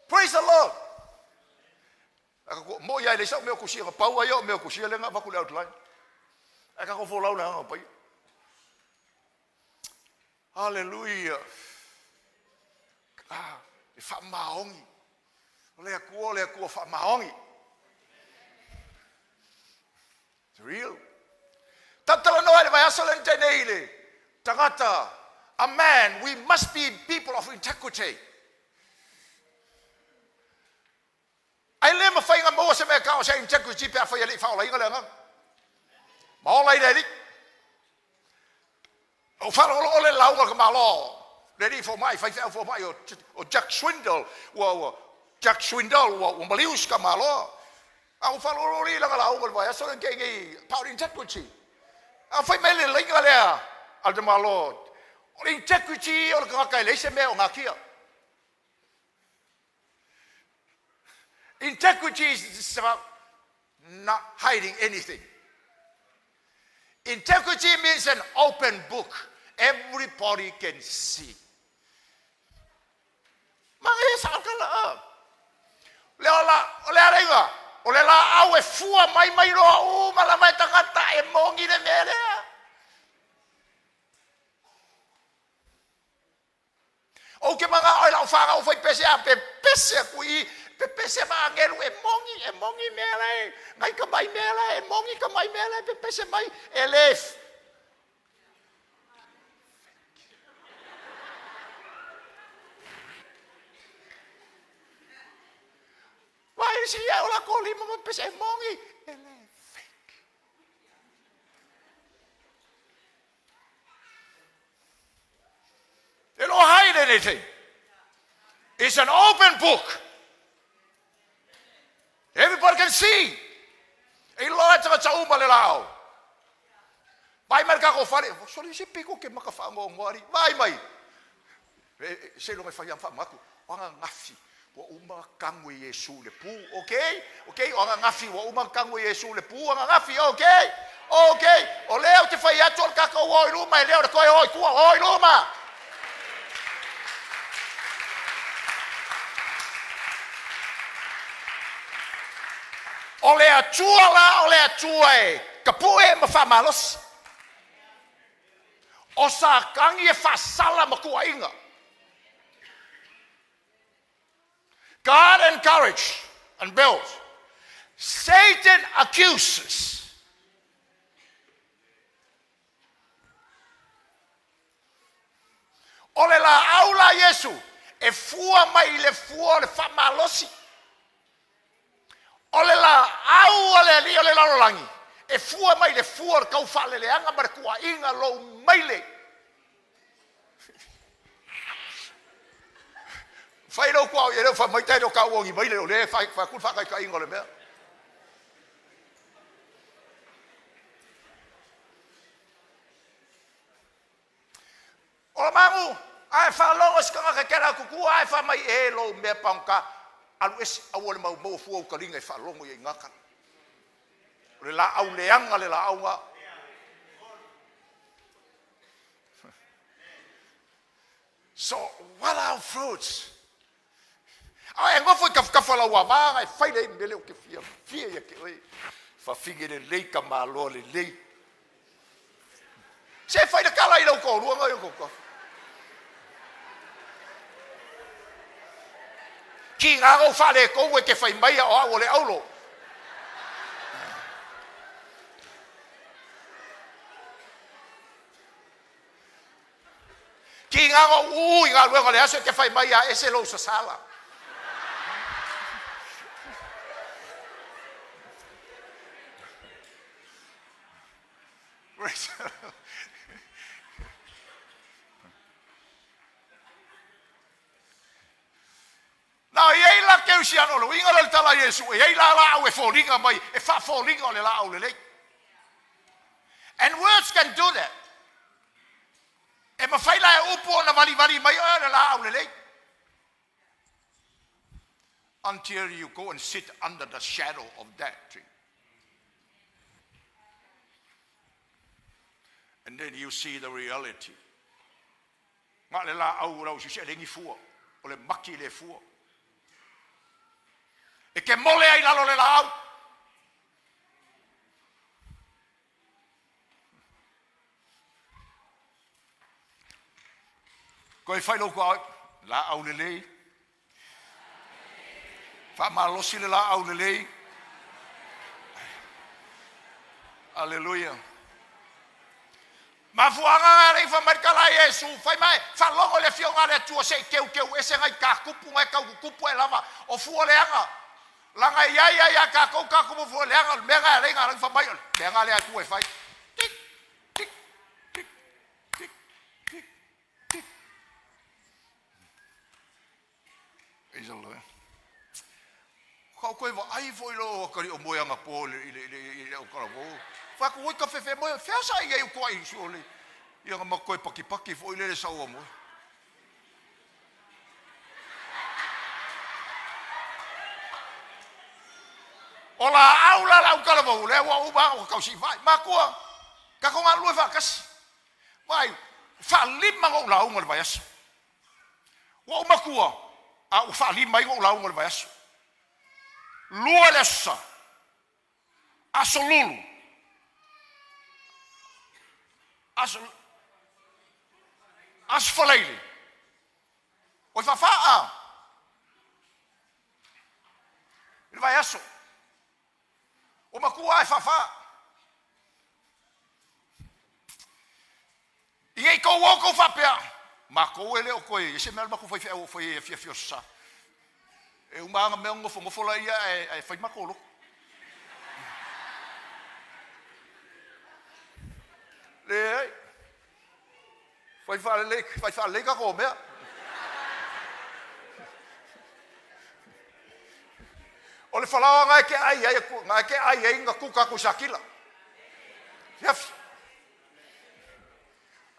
Praise the Lord. Mo'i lava e leai sau mea o tusia, na pau lava ia o mea o tusia lea na avatu i le outline. Ae tatou folau i le Agaga Paia. Haleluia! Ah, e faamaoni. O le Atua o le Atua faamaoni. It's real. Tatalanoa i le vaiaso lea na tea nei i le tagata, a man, we must be people of integrity. Ae le mafai ona maua se mea e tau o se integrity pe afai e le i faaolaina le agaga. Ma ola i le Alii. Ou faalogologo le lauga a le tamaloa le alii fomai, faifeau fomai o, o Jack Swindle, ua, ua, Jack Swindle ua, ua maliu si tamaloa. A ua faalogologo i lana lauga i le vaiaso lea na tea nei about integrity. A fai mai le laina lea a le tamaloa, o le integrity o le tagata e leai se mea o natia. Integrity is about not hiding anything. Integrity means an open book. Everybody can see. Manaia sa kala a. Le ola, o le aleiga, o le laau e fua mai mai loa uma lava e tagata e moni le mea lea. Ou te manao i lau fanau fai pese a pepese atu i i, pepese ma agelu e moni, e moni mea la e, nai tamai mea la e moni tamai mea la e pepese mai, e le Vai si ia o la lima ma pese e moni, e le fake. They don't hide anything. It's an open book. Everybody can see. E iloa e tagata uma le laau. Vai mai le kako fale. Soli se piko ke maka whaangoangoa ari. Vai mai. Se longa e whai am whaamaku. O anga ngafi. Ua uma kago e Iesu le pu. Okay? Okay? O anga ngafi. Ua uma kago e Iesu le pu. Anga ngafi. Okay? Okay? O lea ou te fai atu o le kakou o i luma e leo le koe o i tua o i luma. O le Atua la o le Atua e tapue ma faamalosi. O Satani e faasala ma tuuaiga. God encourage and builds. Satan accuses. O le laau la Iesu e fua mai i le fua o le faamalosi. O le laau a le alii o le lalolagi e fua mai i le fua o le taufaaleleaga ma le tuuaiga lou maile. Fai lou tuaoi e le o fai mai tai o tau o ni maile o lea e fai atu le faataitaiga o le mea. O le magu, a e faalogo i se tagata e kela atu tua, ae fai mai, E lou mea pagota, alu ese, aua le maumau fua ou taliga e faalogo i ai i gata. O le laau leaga le laau na. So, what are our fruits? A e nofo i tafatafa o lau ava na e fai lea i mele ou te fiafia ia te oe. Fafine lelei, tamaloa lelei. Se fai le tala i lau toalua na i o tou Tiga ou faaletonu e te fai mai o au o le aulo. Tiga ou uu i galuega o le aso e te fai mai a ese lou sasala. Na i ai la Keusiano, o le uiga lea o le tala a Iesu, e i ai la laau e foliga mai, e faafoliga o le laau lelei. And words can do that. E mafai la e upu ona valivali mai oe o le laau lelei. Until you go and sit under the shadow of that tree. And then you see the reality. Na o le laau o lau sisi e le ni fua, o le mati le fua. E te mole ai lalo le laau. Koe fai lou kuaoi, laau lelei. Faamalosi le laau lelei. Aleluia. Mafuaaga na alii fai mai le tala a Iesu, fai mai, faalogo i le Afioga a le Atua se i teuteu ese nai tatupu na e tau tutupu ae lava o fua leaga. Laga e iai ai a tatou tatupu fua leaga o le mea na e alei na alai fai mai o le mea na le Atua e fai. Tik, tik, tik, tik, tik, tik. Praise the Lord. Ka o koe vaai foi lo akali o moe anga po le le le le o kala wo. Fa ku ka fefe moe fea sa i ai ko ai su le. Ia ma koe paki paki foi le le sa o moe. O la au la la u kala wo le wa u ba o kau si vai. Makua ka ko ngalue fa kasi. Vai. Faalima ona ou lauga i le vaiaso. Ua ou matua, a ua faalima ai ona ou lauga i le vaiaso. Lua i le Aso Sa, Aso Lulu, Aso Aso Faraile, oi faafā i le vaiaso. Ua matua lava e faafā. I nei tou o tou faapea, matou e le o toe i ai se mea a le matou faifeau o faia i afiafi o Aso Sa. E uma lava ona mea ona nofonofo laia ae fai matou lotu. Leai, fai faalelei, fai faalelei tatou mea. O le falaoa na e te ai ai, na e te ai ai na kuka atu i Satila. Fiafi.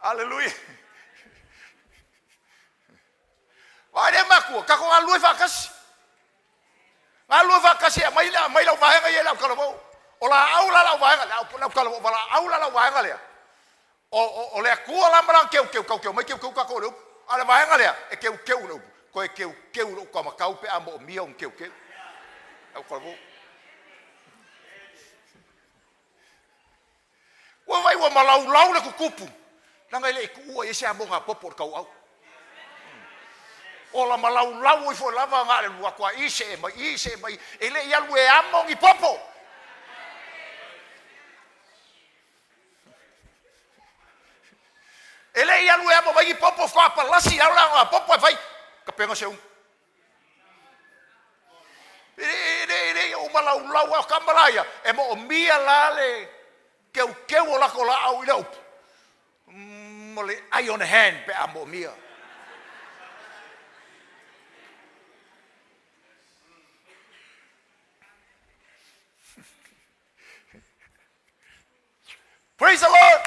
Aleluia. Vaai le matua, tatou galulue faatasi. Galulue faatasi e aumai, aumai lau vaega ia i lau talavou. O laau la lau vaega, lau, lau talavou, valaau la lau vaega lea. O, o, o le Atua la ma lana teuteu, tatou te omai teuteu tatou i le upu. A o le vaega lea, e teuteu i le upu. Toe teuteu i lou taumatau pe a moomia ona teuteu. Lau talavou. Ua vaai ua malaulau le tutupu, leaga e le i tuua i ai se amoga popo o le tauau. Ola malaulau ifo lava na o le alu atu lava i see mai i, see mai i, e le i alu e amo ni popo. E le i alu e amo mai ni popo, faatoa palasi i lalo le aoga popo ae fai tapena se umu. E le, e le o malaulau a o tama la ia, e moomia la le keukeu o lako laau i le upu ma le ai on hand pe a moomia. Praise the Lord!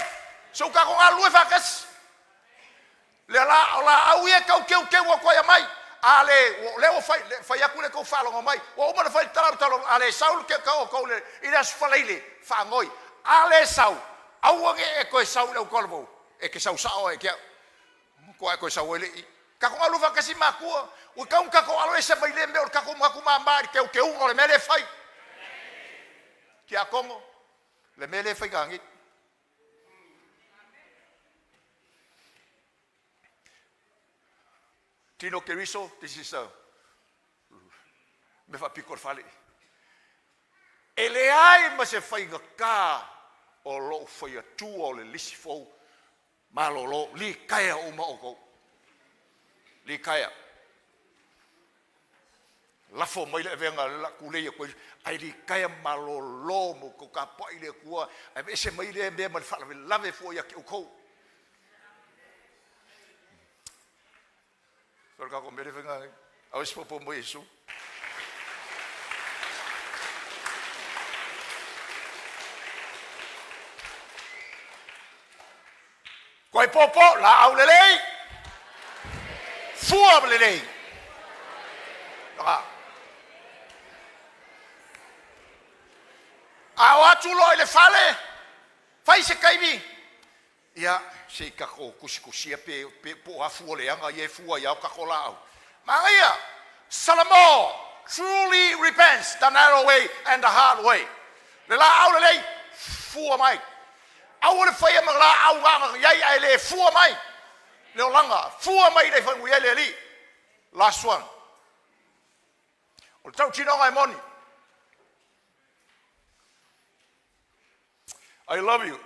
So tatou galulue faatasi. Lea la, o laau ia e tau teuteu atu ai aumai. A le, o lea ua fai, fai atu le tou faalogo mai. Ua uma ona fai le tala o le tala, a le sau le o tou i le Aso Faraile, faanoi. A le sau, aua ne i e toe sau i le autualavou, e te sau sao lava ia te au. Matua e toe sau ai le i. Tatou galulue faatasi matua. Ua tatau ona tatou alo ese mai lea mea o le tatou manatu mama i le teuteuga o le mea lea e fai. Tiakono, le mea lea e fai nei. Tino Keriso, this is a mea faapito o le fale. E leai ma se faigata o lou faiatua o le lisi fou malolo, litaea uma outou. Litaea. Lafo mai le avega o le a tulei atu ai, ae litaea malolo ma outou tapuai i le Atua, ae aveese mai lea mea ma le faalavelave fua ia te outou. So le tatou mea lea faiga nei. Au e se popo mo Iesu. Koe popo, laau lelei, fua lelei. A o atu loa i le fale, fai se taimi, ia, se i tatou tusitusia pe, pe po o a fua leaga ia e fua ai lava o tatou laau. Manaia! Salamo truly repents the narrow way and the hard way. Le laau lelei, fua mai. Aua le faia ma laau na i ai ae le fua mai le olaga, fua mai le faigui ai le Alii. Last one. O le tautinoga e moni. I love you.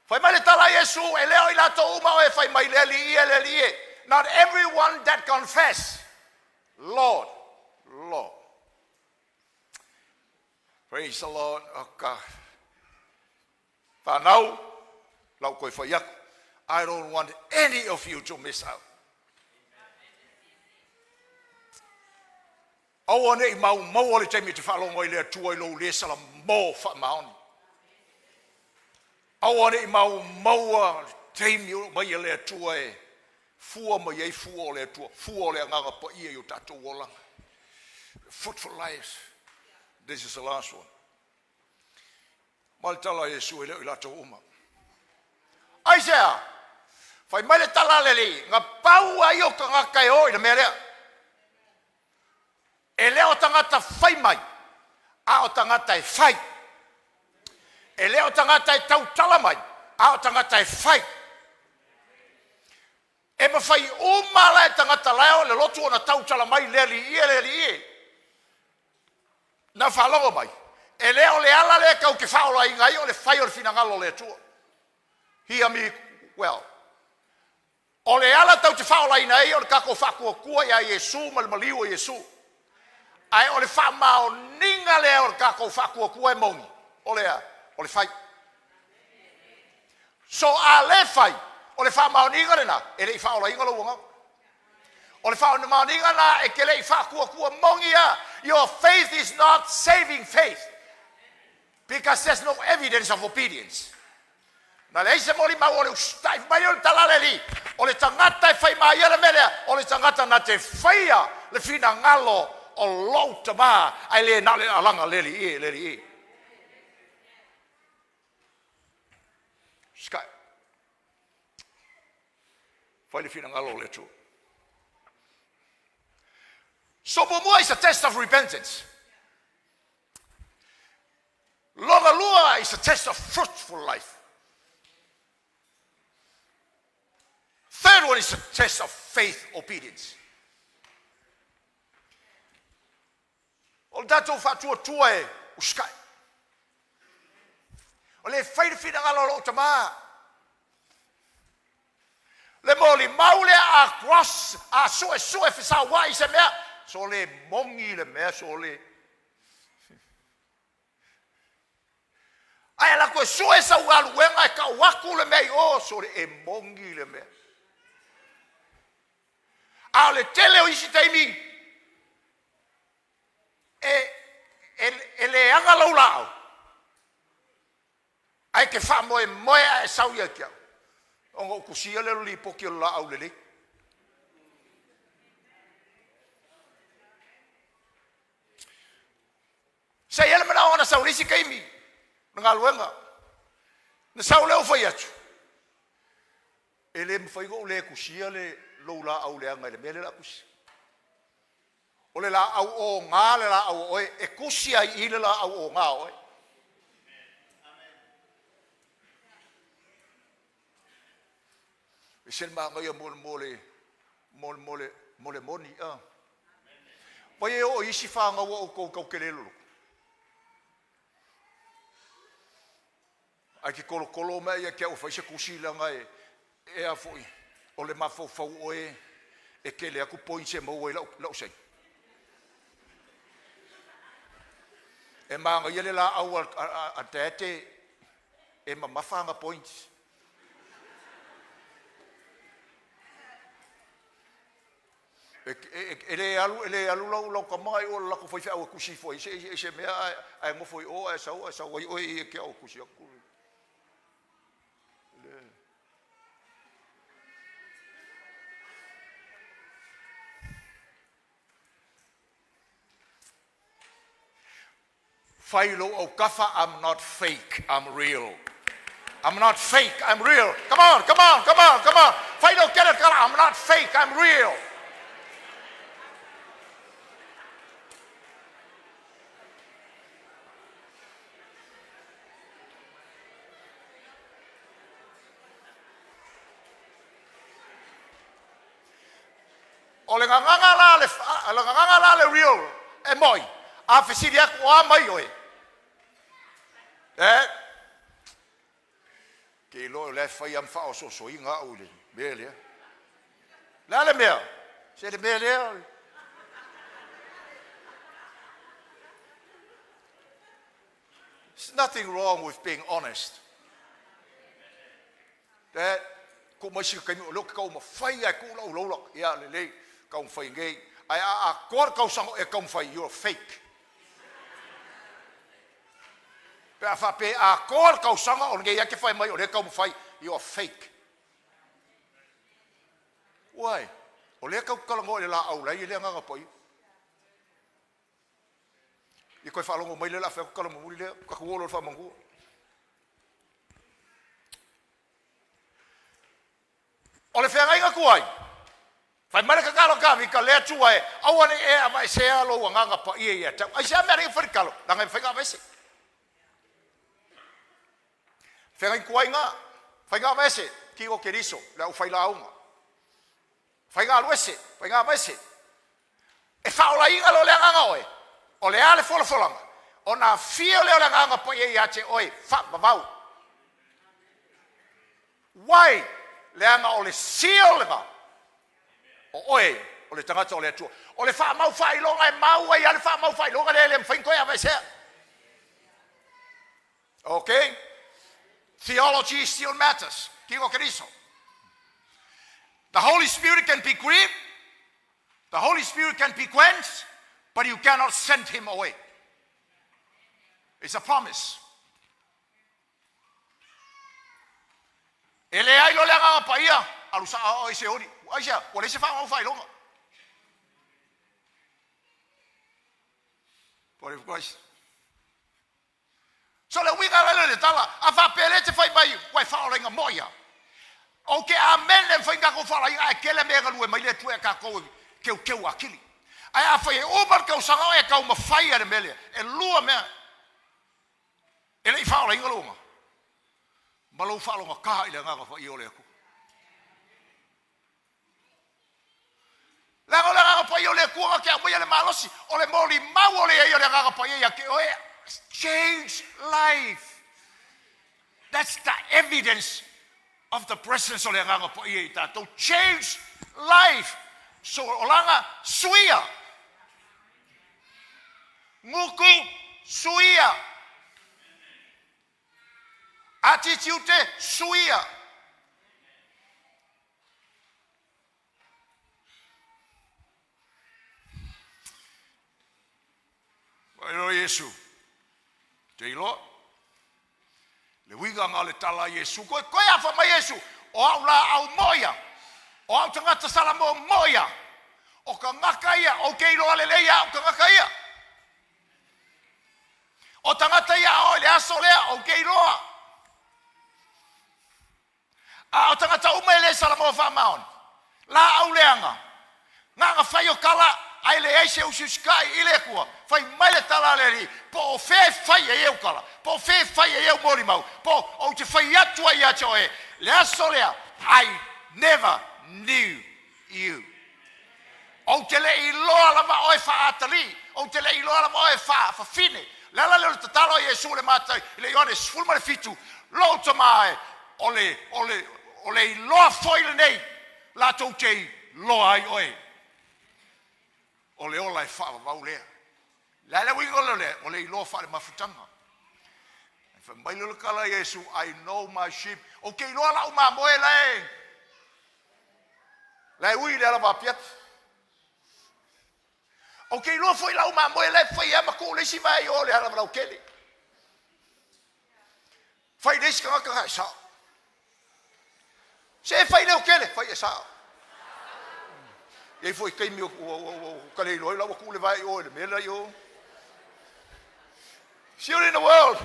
Fai mai le tala a Iesu, e le o i latou uma o e fai mai le Alii e, le Alii e. Not everyone that confess, Lord, Lord. Praise the Lord. Oh God. Whanau, lau koe whai aku. I don't want any of you to miss out. Aua ne i maumau le taimi e te faalogo ai le Atua i lou le salamo faamaoni. Aua ne i maumau le taimi o mai e le Atua e fua mai ai fua o le Atua, fua o le Agaga Paia i o tatou olaga. Fruitful lives. This is the last one. Ma le tala a Iesu e le o i latou uma. Aisea? Fai mai le tala a le Alii, na pau lava ia o tagata e o i le mea lea. E le o tagata fai mai, a o tagata e fai. E le o tagata e tautala mai, a o tagata e fai. E mafai uma la e tagata la e oo i le lotu ona tautala mai, le Alii e, le Alii e. Na faalogo mai, e le o le ala lea tatou te faaolaina ai o le fai o le finagalo o le Atua. Hear me well. O le ala tatou te faaolaina ai o le tatou faatuatua ia Iesu ma le maliu o Iesu. Ae o le faamaoniga lea o le tatou faatuatua e moni, o le a? O le fai. So a le fai, o le faamaoniga lena, e le i faaolaina lou agaga. O le faamaoniga lena e te le i faatuatua moni lava. Your faith is not saving faith because there's no evidence of obedience. Na leai se molimau o le usitai mai o le tala a le Alii, o le tagata e fai maia le mea lea, o le tagata na te faia le finagalo o lou Tama, ae le na o le alaga le Alii e, le Alii e. Sky. Fai le finagalo o le Atua. So muamua is a test of repentance. Lona lua is a test of fruitful life. Third one is a test of faith obedience. O le tatou faatuatua e usitai. O le fai le finagalo o lou Tama. Le molimau lea a cross, a suesue fesauai se mea, sole moni le mea, sole. Ae alu atu e sue sau galuega e tau atu le mea i o, sole e moni le mea. A o le tele o isi taimi, e, e, e leaga lau laau, ae te faamoemoe a e sau ia te au, ona ou tusia lea o le lipoti o le laau lelei. Sa i ai le manaoga na sau i le isi taimi o le galuega, na sau lea ou fai atu, e le mafai ona ou le tusia le lou laau leaga i le mea lea o le a tusi. O le laau oga le laau o oe, e tusi lava i i le laau oga o oe. E ese le manaia mo le mo le mo le mo le mo le moni a. Vai e oo i isi fanau a outou tatou te le loloto. Ae te tolotolo mai ia te au e fai se tusi leaga e e a foi o le mafaufau o oe e tele atu points e maua ai lau lau saini. E manaia le laau a a a Dad e mamafa ana points. E le alu, e le alu lau, lau tama i o le latou faifeau e tusi ifo ai se, i se mea ae, ae nofo i o ae sau, ae sau ai oe i e te au e tusi atu. Le. Fai lou autafa, I'm not fake, I'm real. I'm not fake, I'm real. Come on, come on, come on, come on. Fai lou tele tala, I'm not fake, I'm real. O le gagana la le, le gagana la le real e moi, a fesili atu o a mai oe? E? Ke iloa o la e fai lava ma faaosoosoina au i le mea lea. Le a le mea? Se le mea lea. There's nothing wrong with being honest. Dad, tuu mai sina taimi o lea ou te taumafai lava e tuu lau laula, ia lelei, taumafai nei. Ae a atoa le tausaga o e taumafai, you're fake. Pe a faapea e atoa le tausaga o lenei lava e te fai mai o lea e taumafai, you are fake. Why? O lea tatou te talanoa i le laau la e i ai le Agaga Paia. Ia toe faalogo mai lea o le a fai atu tala mulimuli lea, tatou o loa i le faamanu. O le feagaiga tuai, fai mai le tatalo a Tavita, Le Atua e, aua ne i e avaesea lou Agaga Paia ia te au. Aisea mea alii e fai le talo? Leaga e mafai ona aveese. Feagaiga tuai na, faiga aveese, tino Keriso, le aufailauga. Faiga alu ese, faiga aveese. E faaolaina loa le agaga o oe, o le a le folafolaga? Ona afio lea o le Agaga Paia ia te oe, faavavau. Why? Leaga o le seal lena o oe o le tagata o le Atua. O le faamau faailoga e mau ai lava le faamau faailoga lea e le mafai ona toe aveesea. Ok? Theology still matters. Tino Keriso. The Holy Spirit can be grieved. The Holy Spirit can be quenched, but you cannot send him away. It's a promise. E leai loa le Agaga Paia, alu sao oe i Seoli. Aisea? Ua leai se faamau faailoga. Body of Christ. So le uiga la lea o le tala, a faapea lea e te fai mai ua e faaolaina moa ia. Ou te amene e mafai ona tatou faaolaina ae tele mea e galue mai le Atua ia tatou e teuteu atili. Ae afai e uma le tausaga o e taumafai a le mea lea, e lua mea e le i faaolaina lou agaga ma lou faalogata i le Agaga Paia o le Atua. Leaga o le Agaga Paia o le Atua na te aumaia le malosi, o le molimau o le i ai o le Agaga Paia ia te oe. Change life. That's the evidence of the presence o le Agaga Paia i tatou. Change life. So olaga suia. Gutu suia. Attitude suia. Faailoa Iesu, te iloa. Le uiga nga o le tala a Iesu, koe koe afa mai Iesu, o au laau moa ia, o au tagata Salamo moa ia, o tagata ia, ou te iloa lelei ia au tagata ia. O tagata ia a oe le aso lea, ou te iloa. A o tagata uma e le Salamoa faamaoni, laau leaga, na ona fai o tala ae leai se usiusitai i le Atua, fai mai le tala a le Alii, po o fea e fai ai au tala, po o fea e fai ai au molimau, po ou te fai atu ai ia te oe, le aso lea, I never knew you. Ou te le i iloa lava oe faa-atalii, ou te le i iloa lava oe faa-fafine. O le ala lea o le tatalo a Iesu i le Matai, i le Ioane 17, Lou tama e, o le, o le, o le iloa foi lenei latou te iloa ai oe. O le ola e faavavau lea. O le a le uiga o lea? O le iloa faalemafutaga. Fai mai lea o le tala a Iesu, I know my sheep. Ou te iloa lau mamoe la e la e ui i le ala vaapiapi. Ou te iloa foi lau mamoe la e fai a ma tuu le isi vae i o le ala lautele. Fai le isi tagata e sao. Se e fai leo tele, fai e sao. E i ai foi taimi o ka le iloa ai la ua tuu le vae i o i le mea la i o. Still in the world,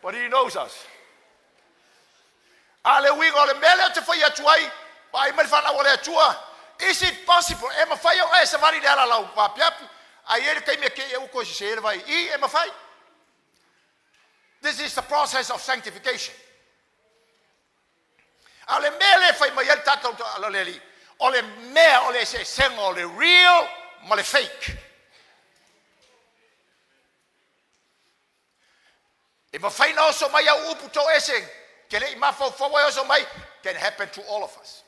but he knows us. A le uiga o le mea lea ou te fai atu ai, vaai mai le fanau a le Atua, is it possible, e mafai ona e savali i le ala lau vaapiapi, ae i ai le taimi e te i ai ua toe sese le vai i, e mafai. This is the process of sanctification. A o le mea lea e fai mai ai le tatou ala le Alii, o le mea o le eseesega o le real ma le fake. E mafai na oso mai au upu toese, te le i mafaufau ai oso mai, can happen to all of us.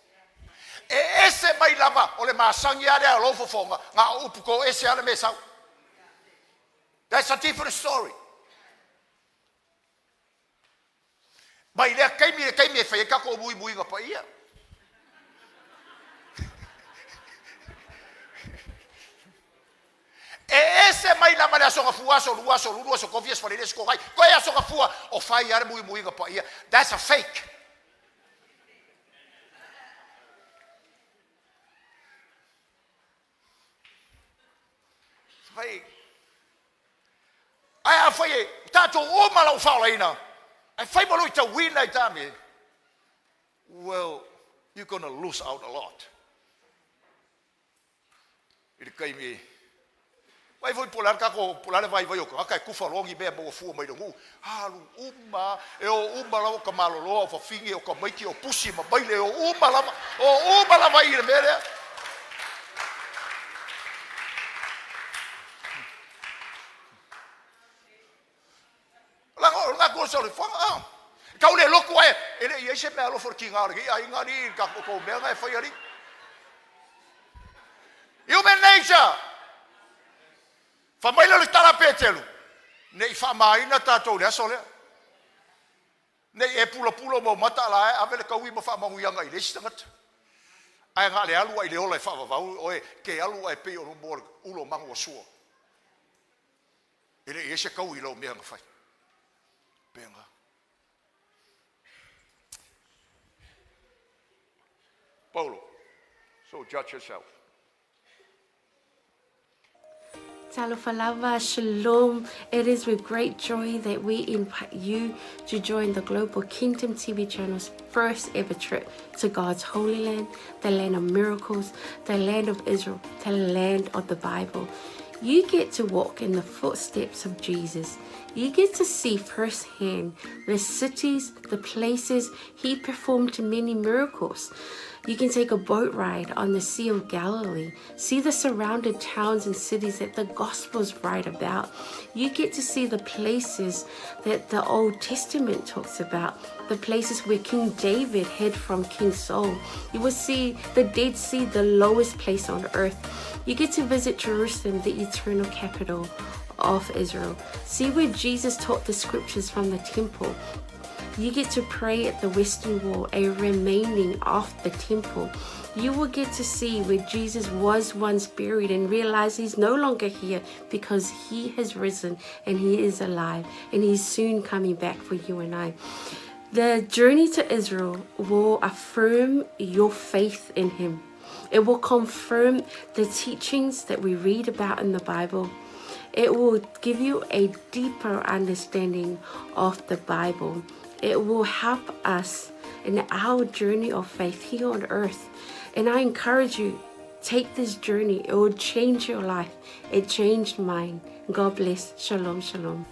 E ese mai lava o le masani a lea o lou fofoga, na o upu toese a le mea sau. That's a different story. Mai lea taimi i le taimi e fai ai tatou muimuiga paia. E ese mai lava le aso gafua, aso lua, aso lulu, aso tofi, aso faleili, aso togai, toe aso gafua, o fai lava le muimuiga paia. That's a fake. Fai. Ae afai e tatou uma lau faaolaina, ae fai ma lou itauina i ta me, well, You're gonna lose out a lot. I le taimi, vaai foi po o le a le tatou, po o le a le vaivai o tagata e tufa loa ni mea e maua fua mai le nuu, alu uma lava, e o uma lava o tamaloloa, o fafine, o tamaiti, o pusi ma maile, e o uma lava, o uma lava i le mea lea. Leaga o le tatou soifuaga, a. E tau le lotu ae e le i i ai se meaalofa o le tiga o lenei aiga alii i le tatou tou mea na e fai alii. Human nature! Fai mai lea o le tala a Peteru, ne i faamaina tatou i le aso lea. Ne i e pulapula ou mau mata a la e ave le taui ma faamanuiaga i le isi tagata. Ae na o le alu lava i le ola e faavavau oe, te alu ae pei o le ulo manu ua sua. E le i i ai se taui i lau mea na fai. Pena. Paulo, so judge yourself. Talofa lava, shalom. It is with great joy that we invite you to join the Global Kingdom TV channel's first ever trip to God's Holy Land, the land of miracles, the land of Israel, the land of the Bible. You get to walk in the footsteps of Jesus. You get to see firsthand the cities, the places he performed many miracles. You can take a boat ride on the Sea of Galilee, see the surrounded towns and cities that the Gospels write about. You get to see the places that the Old Testament talks about, the places where King David hid from King Saul. You will see the Dead Sea, the lowest place on earth. You get to visit Jerusalem, the eternal capital of Israel. See where Jesus taught the scriptures from the temple. You get to pray at the Western Wall, a remaining of the temple. You will get to see where Jesus was once buried and realize he's no longer here because he has risen and he is alive and he's soon coming back for you and I. The journey to Israel will affirm your faith in him. It will confirm the teachings that we read about in the Bible. It will give you a deeper understanding of the Bible. It will help us in our journey of faith here on earth. And I encourage you, take this journey. It will change your life. It changed mine. God bless. Shalom, shalom.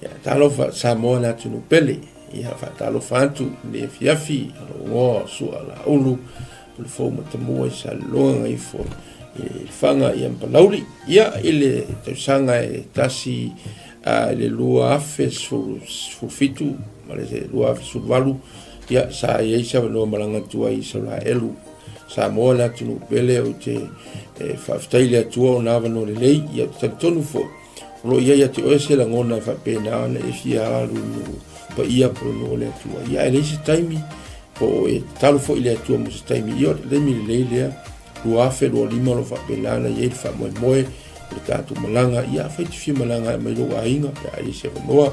Ia, talofa Samoa le atunuu pele. Ia, faatalofa atu i le afiafi o lou igoa o Sua Laulu, o le fou matamua i Saleloga Gagaifo i le Faga ia ma Palauli. Ia, i le tausaga e tasi i le 2017 ma le 2018, ia, sa i ai se avanoa malaga atu ai i Isaraelu. Samoa le atunuu pele, ou te faafetai i le Atua ona avanoa lelei, ia, ou te talitonu foi, O lo o i ai ia te oe se lagona e faapena ona e fia alu i nuu paia po o le nuu o le Atua. Ia ae leai se taimi, po o e tatalo foi i le Atua mo se taimi. Ia o le taimi lelei lea, 2025 o lo o faapena ona i ai le faamoemoe o le tatou malaga. Ia afai e te fia malaga e aumai lou aiga pe a i ai se avanoa.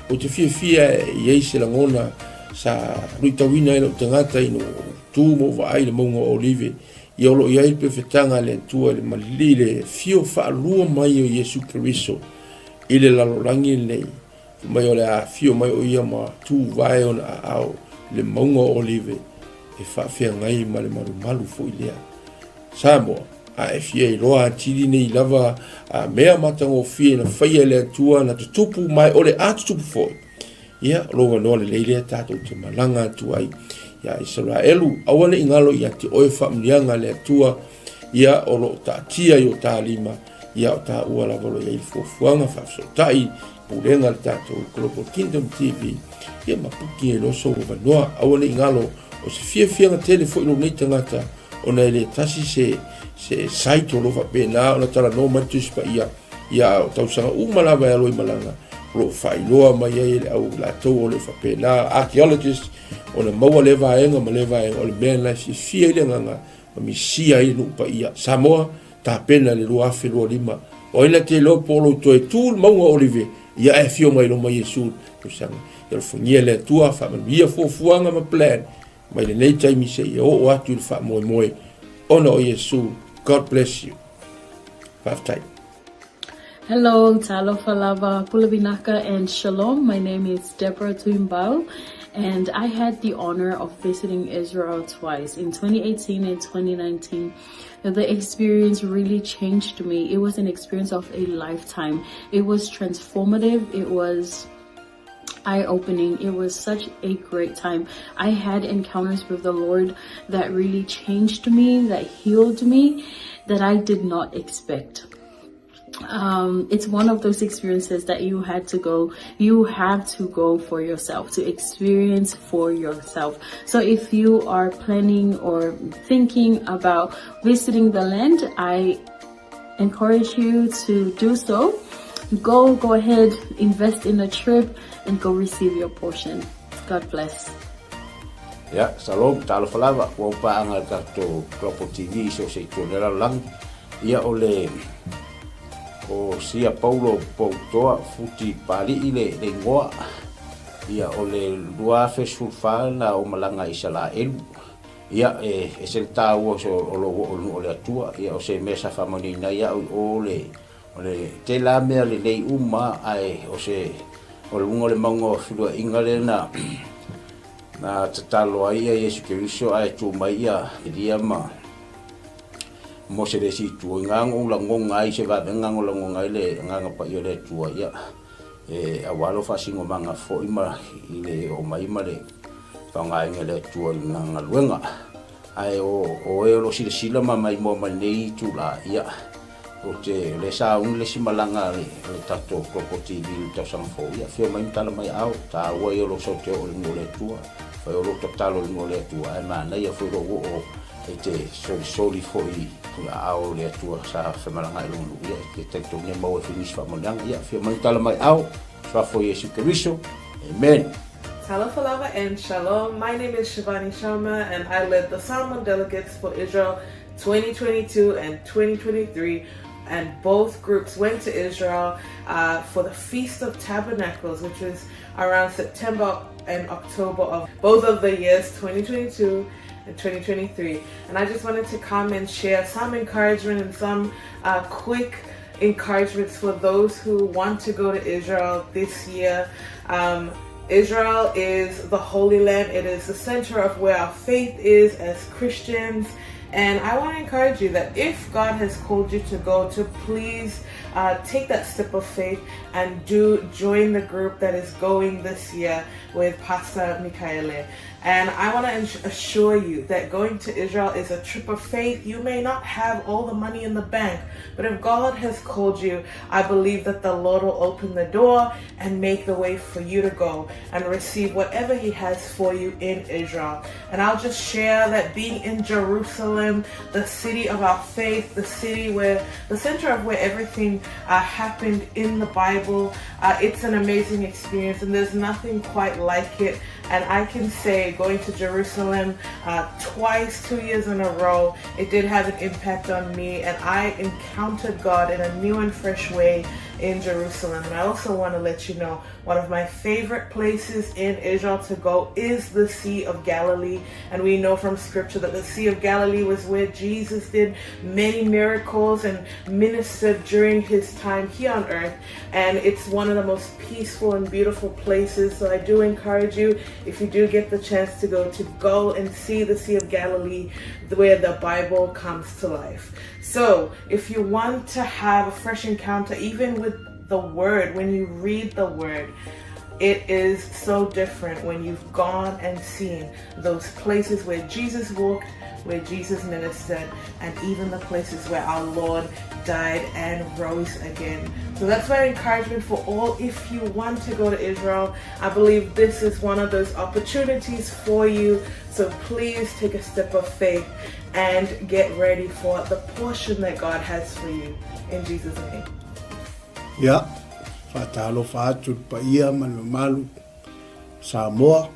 Ou te fiafia e i ai se lagona sa luitauina ai lou tagata ina ua ou tu ma ou vaai i le mauga o Olive Ia o lo o i ai le pefetaga a le Atua i le malili i le afio faalua mai o Iesu Keriso i le lalolagi lenei, fai mai o le a afio mai o ia ma tuvae ona aao i le mauga o Olive e faafeagai ma le malumalu foi lea. Samoa, a e fia iloa atili nei lava a mea matagofie na faia e le Atua na tutupu ma e o le a tutupu foi, Ia, o lou avanoa lelei lea tatou te malaga atu ai ia Isaraelu. Aua ne i galo ia te oe faamanuiaga a le Atua, ia o lo o taatia i o ta lima, ia o taua lava o lo o i ai le fuafuaga faafesootai, pulega a le tatou Global Kingdom TV, ia ma puki ai loa sou avanoa. Aua ne i galo, o se fiafiaga tele foi lou nei tagata, ona e le tasi se, se site o lo o faapena ona talanoa mai le Tusi Paia, Ia o tausaga uma lava e alo i malaga, o lo o faailoa mai ai e le au latou o lo o faapena, archaeologist, ona maua lea vaega ma lea vaega, o le mea lena e fiafia ai le agaga ma misia ai le nuu paia. Samoa, tapena i le 2025. O ai na te iloa po o lou toe tu le mauga o Olive, ia ae afio mai loma Iesu i le tausaga. Ia alofagia e le Atua, faamanuia fuafuaga ma plan mai lenei taimi seia oo atu i le faamoemoe ona o Iesu. God bless you. Faafetai. Hello, talofa lava, pule vinaka and shalom. My name is Deborah Tuimbau. And I had the honor of visiting Israel twice in 2018 and 2019. The experience really changed me. It was an experience of a lifetime. It was transformative. It was eye opening. It was such a great time. I had encounters with the Lord that really changed me, that healed me, that I did not expect. It's one of those experiences that you had to go, you have to go for yourself, to experience for yourself. So if you are planning or thinking about visiting the land, I encourage you to do so. Go, go ahead, invest in a trip and go receive your portion. God bless. Ia, shalom, talofa lava, ua paaga le tatou Global TV i so o se itu o le lalolagi. Ia, o le, o Sia Paulo Poutoa Futi Pali'i le, le igoa. Ia, o le 2014 na ou malaga i Isalaelu. Ia, e ese le taua o, o lou oo i le nuu o le Atua. Ia, o se mea sa faamanuiaina ai au i o le, O le tela mea lelei uma ae o se o luga o le mauga o feluaiga lea na na tatalo ai ia Iesu Keriso ae tu mai ia Elia ma Mose le isi itu. I ngā ou lagoga ai se vavega o lagoga ai le Agaga Paia o le Atua ia e aua lou faasinomaga foi ma i le oo mai ma le faaaogaina e le Atua i lana galuega. Ae o o e o lo o silasila ma maimoa mai lenei itula, ia, ou te, o lea sa auni le isi malaga a le, a le tatou Global TV i le tausaga fou, ia, afio mai ma tala mai aao, taua ia o lou sau te oo i le nuu o le Atua, fai o lou tatalo i le nuu o le Atua, ae manaia foi lou oo e te solisoli foi i aao o le Atua sa femalaga ai lona nuu, ia, e te talitonu e maua ai foi nisi faamanuiaga, ia, afio mai ma tala mai aao, Suafa o Iesu Keriso, Amen. Talofa lava and shalom. My name is Shivani Sharma and I led the Samoan delegates for Israel 2022 and 2023 and both groups went to Israel for the Feast of Tabernacles, which is around September and October of both of the years 2022 and 2023. And I just wanted to come and share some encouragement and some quick encouragements for those who want to go to Israel this year. Israel is the Holy Land. It is the center of where our faith is as Christians. And I want to encourage you that if God has called you to go, to please take that step of faith and do join the group that is going this year with Pastor Mikaele. And I want to assure you that going to Israel is a trip of faith. You may not have all the money in the bank, but if God has called you, I believe that the Lord will open the door and make the way for you to go and receive whatever He has for you in Israel. And I'll just share that being in Jerusalem, the city of our faith, the city where the center of where everything happened in the Bible, it's an amazing experience, and there's nothing quite like it. And I can say going to Jerusalem twice, 2 years in a row, it did have an impact on me, and I encountered God in a new and fresh way in Jerusalem. And I also want to let you know one of my favorite places in Israel to go is the Sea of Galilee. And we know from scripture that the Sea of Galilee was where Jesus did many miracles and ministered during his time here on earth. And it's one of the most peaceful and beautiful places. So I do encourage you, if you do get the chance to go and see the Sea of Galilee, where the Bible comes to life. So if you want to have a fresh encounter, even with the Word, when you read the Word, it is so different when you've gone and seen those places where Jesus walked, where Jesus ministered, and even the places where our Lord died and rose again. So that's my encouragement for all. If you want to go to Israel, I believe this is one of those opportunities for you. So please take a step of faith and get ready for the portion that God has for you. In Jesus' name. Ia, faatalofa atu i le paia ma le mamalu Samoa,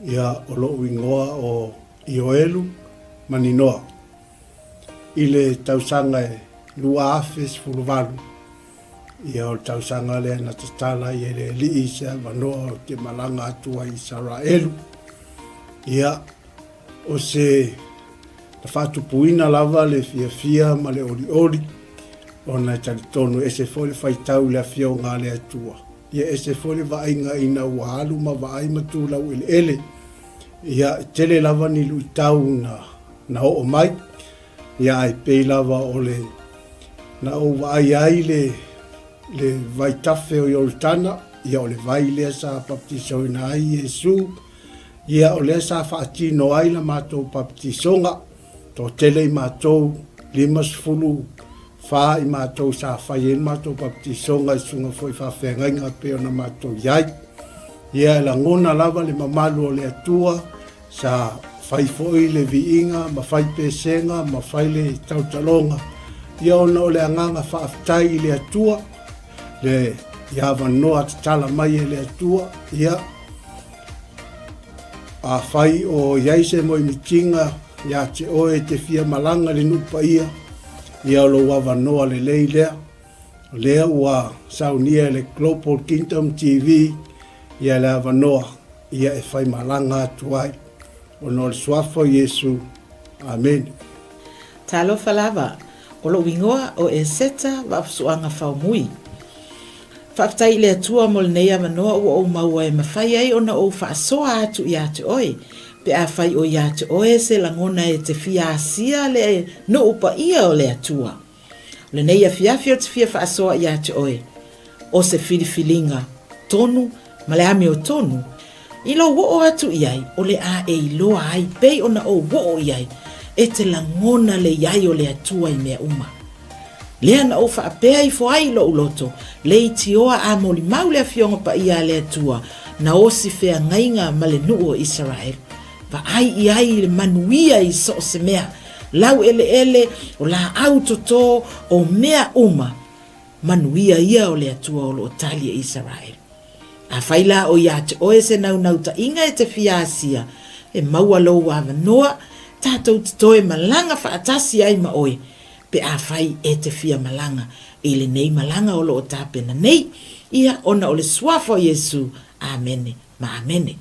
ia o lou igoa o Ioelu Maninoa. I le tausaga e 2018, ia o le tausaga lea na tatala ai e le Alii se avanoa ou te malaga atu ai i Isaraelu. Ia, o se na faatupuina lava le fiafia ma le olioli, ona e talitonu e ese foi le faitau i le Afioga a le Atua. Ia ese foi le vaaiga ina ua alu ma vaai ma tu laueleele. Ia, e tele lava ni luitau na, na oo mai. Ia, ae pei lava o le, na ou vaai ai le, le vaitafe o Ioritana, ia o le vai lea sa baptisoina ai Iesu, ia o lea sa faatino ai la matou baptisoga. Toatele i matou, 54 i matou sa fai ai le matou baptisoga i susuga foi i faafeagaiga e pei ona matou i ai. Ia e lagona lava le mamalu o le Atua, sa fai foi le viiga ma fai pesega ma fai le tautaloga, ia ona o le agaga faafetai i le Atua, le i avanoa tatala mai e le Atua, ia Afai o i ai se moemitiga ia te oe e te fia malaga i le nuu paia, ia o lou avanoa lelei lea. O lea ua saunia e le Global Kingdom TV ia le avanoa ia e fai malaga atu ai. Ona o le Suafa o Iesu. Amene. Talofa lava, o lou igoa o Eseta Vaafusuaga Faumui. Faafetai i le Atua mo lenei avanoa ua ou maua e mafai ai ona ou faasoa atu ia te oe, pe afai o ia te oe se lagona e te fia asia le nuu paia o le Atua. O lenei afiafi ou te fia faasoa ia te oe, o se filifiliga tonu ma le amiotonu, I lou oo atu i ai, o le a e iloa ai pei ona ou oo i ai, e te lagona le i ai o le Atua i mea uma. Lea na ou faapea ifo ai i lou loto, leitioa a molimau le Afioga Paia a le Atua, na osi feagaiga ma le nuu o Isaraelu. Vaai i ai i le manuia i so o se mea, lau eleele, o laau toto, o mea uma, manuia ia o le Atua o lo o tali e Isaraelu. Afai la o ia te oe se naunautai-ga e te fia asia, e maua lou avanoa, tatou te toe malaga faatasi ai ma oe, pe afai e te fia malaga i lenei malaga o lo o tapena nei, ia ona o le Suafa o Iesu. Amene ma amene.